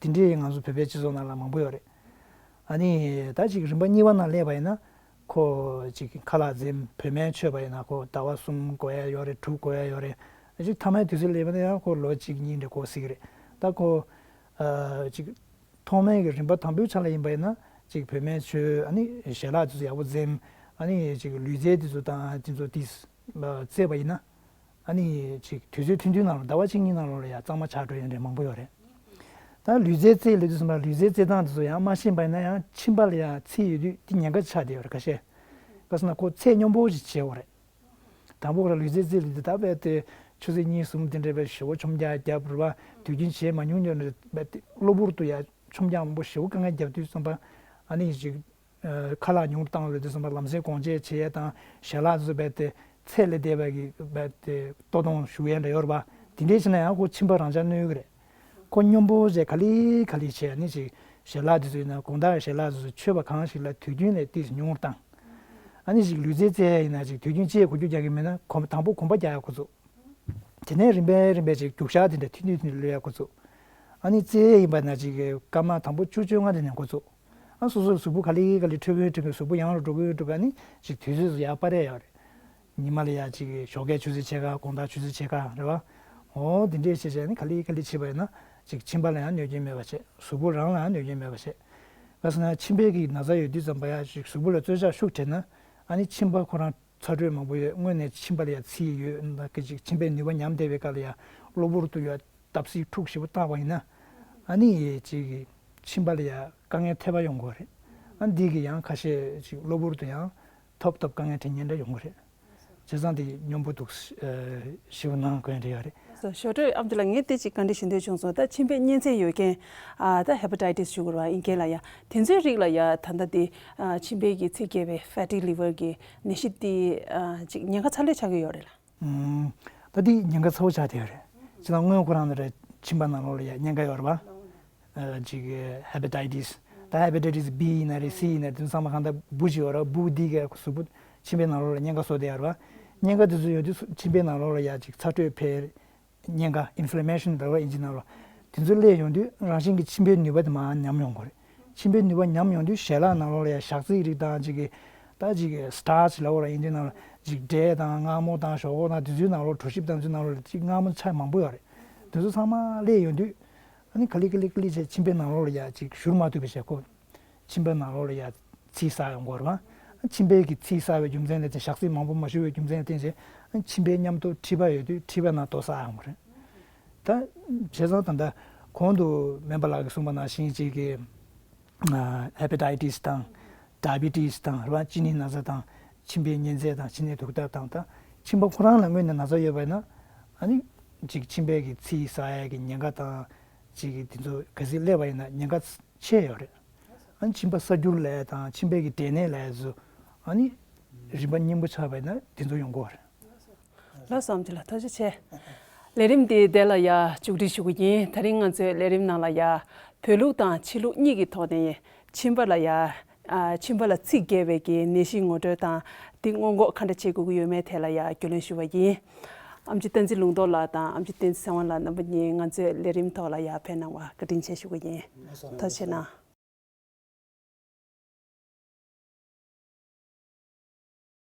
དེ་འདྲའི་ང་ཚོ་བོད་པའི་སྤྱི་ཚོགས་ནང་ལ་མང་པོ་ཡོད་རེད། ཨ་ནི་ད་ཅིག་རིམ་པ་གཉིས་པ་ནང་སླེབས་པ་ཡིན་ན་ཁོ་ཅིག་ཁ་ལག་འཛེམ། བོད་སྨན་མཆོད་པ་ཡིན་ན་ཁོ་ཟླ་བ་གསུམ་འགོར་ཡ་ཡོད་རེད། དྲུག་འགོར་ཡ་ཡོད་རེད། ཅིག་མཐའ་མའི་དུས་ཚོད་སླེབས་པ་ན་ཡང་ཁོ་ལོ་གཅིག་གཉིས་འདྲ་འགོར་སྲིད་ཀྱི་རེད། ད་ཁོ་ཨ་ཅིག་ཐོག་མའི་གི་རིམ་པ་དང་པོའི་ཆ་ལ་ཡིན་པ་ཡིན་ན་ཅིག་བོད་སྨན་མཆོད། ཨ་ནི་ཞལ་ལག་དེ་ཚོ་ཡག་པོ་འཛེམ། ཨ་ནི་ཅིག་ལུས་རྩལ་དེ་ཚོ་དང་དེ་ཚོ་དེ་རྩེས་པ་ཡིན་ན། ཨ་ནི་ཅིག་དུས་ཚོད་ཐུང་ཐུང་ནང་ལ་ཟླ་བ་གཅིག་གཉིས་ནང་ལོགས་ལ་ཡ་གཙང་མ་ཆགས་འགྲོ་ཡ་འདྲ་མང་པོ་ཡོད་རེད། ད་ལུས་རྩལ་རྩེད་ལུས་དུས་ཙམ་པ་ལུས་རྩལ་རྩེད་སྟངས་དེ་ཚོ་ཡང་མ་ཤེས་པ་ཡིན་ན་ཡང་མཆིན་པ་ལ་ཡ་ཚིལ་ཡོད་དུས་དེ་ཉེན་ཁ་ཆགས་བསྡད་ཡོད་རེད། ཁ་ཤས་ག་ཟེར་ན་ཁོ་ཚད་སྙོམས་པོ་ཞིག་བྱེད་དགོས་རེད། དང་པོ་ལ་ལུས་རྩལ་རྩེད་ལུས་དེ་ད་རྦད་དེ་ཆུ་ཚོད་གཉིས་གསུམ་དེ་འདྲ་རྦད་ཞེ་པོ་མཆོང་རྒྱག་རྒྱབ་རེད་བ། དུས་རྒྱུན་བྱས་མ་མྱོང་མྱོང་རེད། རྦད་དེ་གློ་བུར་དུ་ཡ་མཆོང་རྒྱག་མང་པོ་ཞེ་པོ་དཀའ་ངལ་རྒྱབ་དུས་ཙམ་པ་ཨ་ནི་ཅིག་ཁ་ལག་ཉུང་རུ་བཏང་ལོས་དུས་ཙམ་པ་ལམ་སེང་གོང་ཆེ་བྱེད་ཡས་དང་ཞལ་ལག་ཚོ་རྦད་དེ་ཚད་ལས་འདས་པ་གི་རྦད་དེ་ལྟོ་ལྡོང་ཞུ་ཡས་འདྲ་ཡོད་རེད་བ། དེ་འདྲའི་བྱས་ན་ཡང་ཁོ་མཆིན་པ་རང་འཇགས་གནོད་ཀྱི་རེད། ཁོ་སྙོམས་པོ་བྱས་ག་ལེ་ག་ལེ་བྱས་ནི་ཅིག་ཞལ་ལག་དེ་ཚོ་ཡིན་ན་དགོང་དག་ཞལ་ལག་དེ་ཚོ་མཆོད་པ་གང་ཞིག་ལ་དུས་རྒྱུན་ལས་ཏིས་ཉུང་རུ་བཏང་། ཨ་ནི་ཅིག་ལུས་རྩལ་རྩེ་ཡས་ཡིན་ན་ཅིག་དུས་རྒྱུན་ཅིག་འགུལ་སྐྱོད་རྒྱག་གི་མེད་ན་གོམ་དང་པོ་གོམ་པ་རྒྱག་ཡ་ཁོ་ཚོ། དེ་ནས་རིམ་པས་རིམ་པས་ཅིག་རྒྱུག་ཤར་དེ་འདྲ་ཐུང་ཐུང་ཐུང་ཐུང་སླེབས་ཡ་ཁོ་ཚོ། ཨ་ནི་རྩེ་ཡིན་པ་ན་ཅིག་སྐར་མ་དང་པོ་བཅུ་བཅོ་ལྔ་དེ་ནས་འགོ་ཚུགས། ཨ་སོ་སོའི་གཟུགས་པོ་ག་ལེ་ག་ལེ་འཕྲོད་ཀྱིན་འཕྲོད་ཀྱིན་གཟུགས་པོ་ཡང་རུ་འགྲོ་གིན་འགྲོ་གིན་ཨ་ནི་ཅིག་དུས་ཚོད་སུ་ཡར་སྤར་ཡ་ཡོད་རེད། ཉི་མ་ལ་ཡ་ཅིག་ཞོགས་ཀའི་ཆུ་ཚོད་ཕྱེད་ཀ་དགོང་དག་ཆུ་ཚོད་ཕྱེད་ཀ་རེད་བ། འོ་དེ་འདྲས་བྱས་བྱས་ནི་ག་ལེ་ག་ལེ་བྱས་པ་ཡིན་ན་ཅིག་མཆིན་པ་ལ་ཡང་གནོད་སྐྱོན་མེད་པ་བྱས། གཟུགས་པོ་རང་ལ་ཡང་གནོད་སྐྱོན་མེད་པ་བྱས། ག་ཟེར་ན་མཆིན་པའི་གི་ན་ཚ་ཡོད་དུས་ཙམ་པ་ཡ་ཅིག་གཟུགས་པོ་ལ་རྩོལ་བཅག་ཤུགས་བྲལ་ན་ཨ་ནི་མཆིན་པ་ཁོ་རང་ཚ་དྲོད་མང་པོ་ཡོད། སྔོན་ནས་མཆིན་པ་ལ་ཡ་ཚིལ་ཡོད་ན་གི་ཅིག་མཆིན་པའི་ནུས་པ་ཉམས་བསྡད་པའི་སྐབས་ལ་ཡ་གློ་བུར་དུ་ཡ་བརྡབ་གསིག་འཁྲུག་ཞེ་པོ་བཏང་བ་ཡིན་ན་ཨ་ནི་ཅིག་མཆིན་པ་ལ་ཡ་དཀའ་ངལ་ཐེབས་པ་ཡོང་གི་རེད། ཨ་འདི་གི་ཡང་ཁ་ཤས་ཅིག་གློ་བུར་དུ་ཡང་ཐོབ་ཐོབ་དཀའ་ངལ་འཕྲད་ཉེན་འདྲ་ཡོང་གི་རེད། བྱས་ཙང་དེ་སྙོམས་པོ་འདུག་ཞེ་པོ་གནང་དགོས་རེད་ཡ་རེད། ཞོ་སྟོད་ཨམ་ཅི་ལགས། ངས་དེ་ཅིག་བཀའ་འདྲི་ཞུ་འདོད་བྱུང་སོང་། ད་མཆིན་པའི་གཉན་ཚད་ཡོད་མཁན་ཨ་ད་ཧེ་པ་ཊའི་ཊི་སི་ཞུ་དགོས་རེད་བ། ཨིན་སྐད་ལ་ཡ་དེ་ཚོའི་རིགས་ལ་ཡ་ད་ལྟ་དེ་ཨ་མཆིན་པའི་གི་ཚིགས་བརྒྱད་པའི་ཕེ་ཊི་ལི་ཝར་གི་ནད་གཞི་དེ་ཨ་ཅིག་ཉེན་ཁ་ཚ་ལོས་ཆགས་ཀྱི་ཡོད་རེད་ལ། ཨུམ། ད་དེ་ཉེན་ཁ་ཚ་བོ་ཆགས་བསྡད་ཡོད་རེད། ཅི་ལ་སྔོན་ཁོ་རང་ནི་རེད་མཆིན་པ་ནང་ལོགས་ལ་ཡ་ཉེན་ཁ་ཡོད་རེད་བ། ཨ་ཅིག་ཧེ་པ་ཊའི་ཊི་སི། ད་ཧེ་པ་ཊའི་ཊི་སི་བི་ཡིན་ན་རེད་སི་ཡིན་ན་རེད། དེ་ཚང་མ་གང་ལྟར་འབུ་ཅིག་ཡོད་རེད། འབུ་འདི་གས་གཟུགས་པོ་མཆིན་པའི་ནང་ལོགས་ལ་ཉེན་ཁ་བཟོ་བསྡད་ཡོད་རེད་བ། ཉེན་ཁ་དེ་ཚོ་ཡོང་དུས་མཆིན་པའི་ནང་ལོགས་ལ་ཡ་ཅིག་ཚ་དྲོད་འཕེལ། ཉེན་ཁ་ཨིན་ཕི་ལེ་མེ་ཤན་ལབ་རེད་བ་ཨིན་ཇི་ནང་ལ། དེ་ཚོ་སླེབས་ཡོང་དུས་རང་བཞིན་གྱི་མཆིན་པའི་ནུས་པ་དེ་མར་ཉམས་ཡོང་གི་རེད། མཆིན་པའི་ནུས་པ་ཉམས་ཡོང་དུས་ཞལ་ལག་ནང་ལོགས་ལ་ཡ་ཞག་རྩི་རིགས་དང་ཅིག་གི་ད་ཅིག་གི་སི་ཊར་ཆི་ལབ་རེད་བ་ཨིན་ཇི་ནང་ལ། ཅིག་འབྲས་དང་མངར་མོ་དང་ཞོག་ཁོག་དང་དེ་ཚོའི་ནང་ལོགས་གྲོ་ཞིབ་དང་ཚོའི་ནང་ལོགས་ལ་ཅིག་མངར་མོ་ཆ་མང་པོ་ཡོད་རེད། དེ་ཚོ་ཚང་མ་སླེབས་ཡོང་དུས་ཨ་ནི་ག་ལེ་ག་ལེ་ག་ལེ་བྱས་མཆིན་པའི་ནང་ལོགས་ལ་ཡ་ཅིག་བཞུར་མ་ཐུབ་པ་བྱས་ཁོ། མཆིན་པའི་ནང་ལོགས་ལ་ཡ་ཚིལ་བསགས་ཡོང་གི་ཡོད་རེད་བ། མཆིན་པའི་གི་ཚིལ་བསགས་པའི་རྒྱུ་མཚན་ལ་བརྟེན་ཞག་ཚི་མང་པོ་མ་བཞུར་བའི་རྒྱུ་མཚན་ལ་བརྟེན་བྱས་མཆིན་པའི་མཉམ་དུ་མཁྲིས་པ་ཡོད་དུས་མཁྲིས་པའི་ནང་དུ་བསགས་ཡོང་གི་རེད། ད་བྱས་ཙང་ད་ལྟ་གོང་དུ་སྨན་པ་ལགས་ཀྱིས་གསུངས་པ་ནང་བཞིན་ཅིག་གི་ཧེ་པ་ཊའི་ཊི་སི་དང་ཌའི་བི་ཊི་སི་དང་རེད་བ། གཅིན་སྙི་ན་ཚ་དང་མཆིན་པའི་གཉན་ཚད་དང་མཆིན་སྣའི་དུག་ཐབས་དང་ད་མཆིན་པ་ཁོ་རང་ལ་སྔོན་ནས་ན་ཚ་ཡོད་པ་ཡིན་ན་ཨ་ནི་ཅིག་མཆིན་པའི་གི་ཚིལ་བསགས་ཡ་གི་ཉེན་ཁ་དང་ཅིག་གི་དེ་ཚོ་གལ་སྲིད་སླེབས་པ་ཡིན་ན་ཉེན་ཁ་ཆེ་ཡོད་རེད། ཨ་ནི་མཆིན་པ་སྲ་འགྱུར་ལབ་ཡ་དང་མཆིན་པའི་གི་འབྲས་ནད་ལབ་ཡ་ཚོ་ ཨ་ནི་རིམ་པ་སྙིང་པོ་ཆགས་པ་ཡིན་ན་དེ་ཚོ་ཡོང་གི་ཡོད་རེད། ལགས་སོ། ཨེམ་ཆི་ལགས་ཐུགས་རྗེ་ཆེ། ལས་རིམ་འདི་དེ་ལ་ཡ་མཇུག་སྒྲིལ་ཞུ་གི་ཡིན། ད་རིང་ང་ཚོའི་ལས་རིམ་ནང་ལ་ཡ་བོད་ལུགས་དང་ཕྱི་ལུགས་གཉིས་ཀྱི་ཐོག་ནས་མཆིན་པ་ལ་ཡ་ཨ་མཆིན་པ་ལ་ཚིགས་བརྒྱད་པའི་གི་ནད་གཞི་ངོ་སྤྲོད་དང་དེ་སྔོན་འགོག་ག་འདྲ་བྱེད་དགོས་ཀྱི་ཡོད་མེད་ཐད་ལ་ཡ་རྒྱུས་ལོན་ཞུ་བ་ཡིན། ཨེམ་ཆི་བསྟན་འཛིན་ལུང་རྟོགས་ལགས་དང་ཨེམ་ཆི་བསྟན་འཛིན་ཚེ་དབང་ལགས་རྣམ་པ་གཉིས་ང་ཚོའི་ལས་རིམ་ཐོག་ལ་ཡ་ཕེབས་གནང་བ་བཀའ་དྲིན་ཆེ་ཞུ་གི་ཡིན། ཐུགས་རྗེ་གནང་།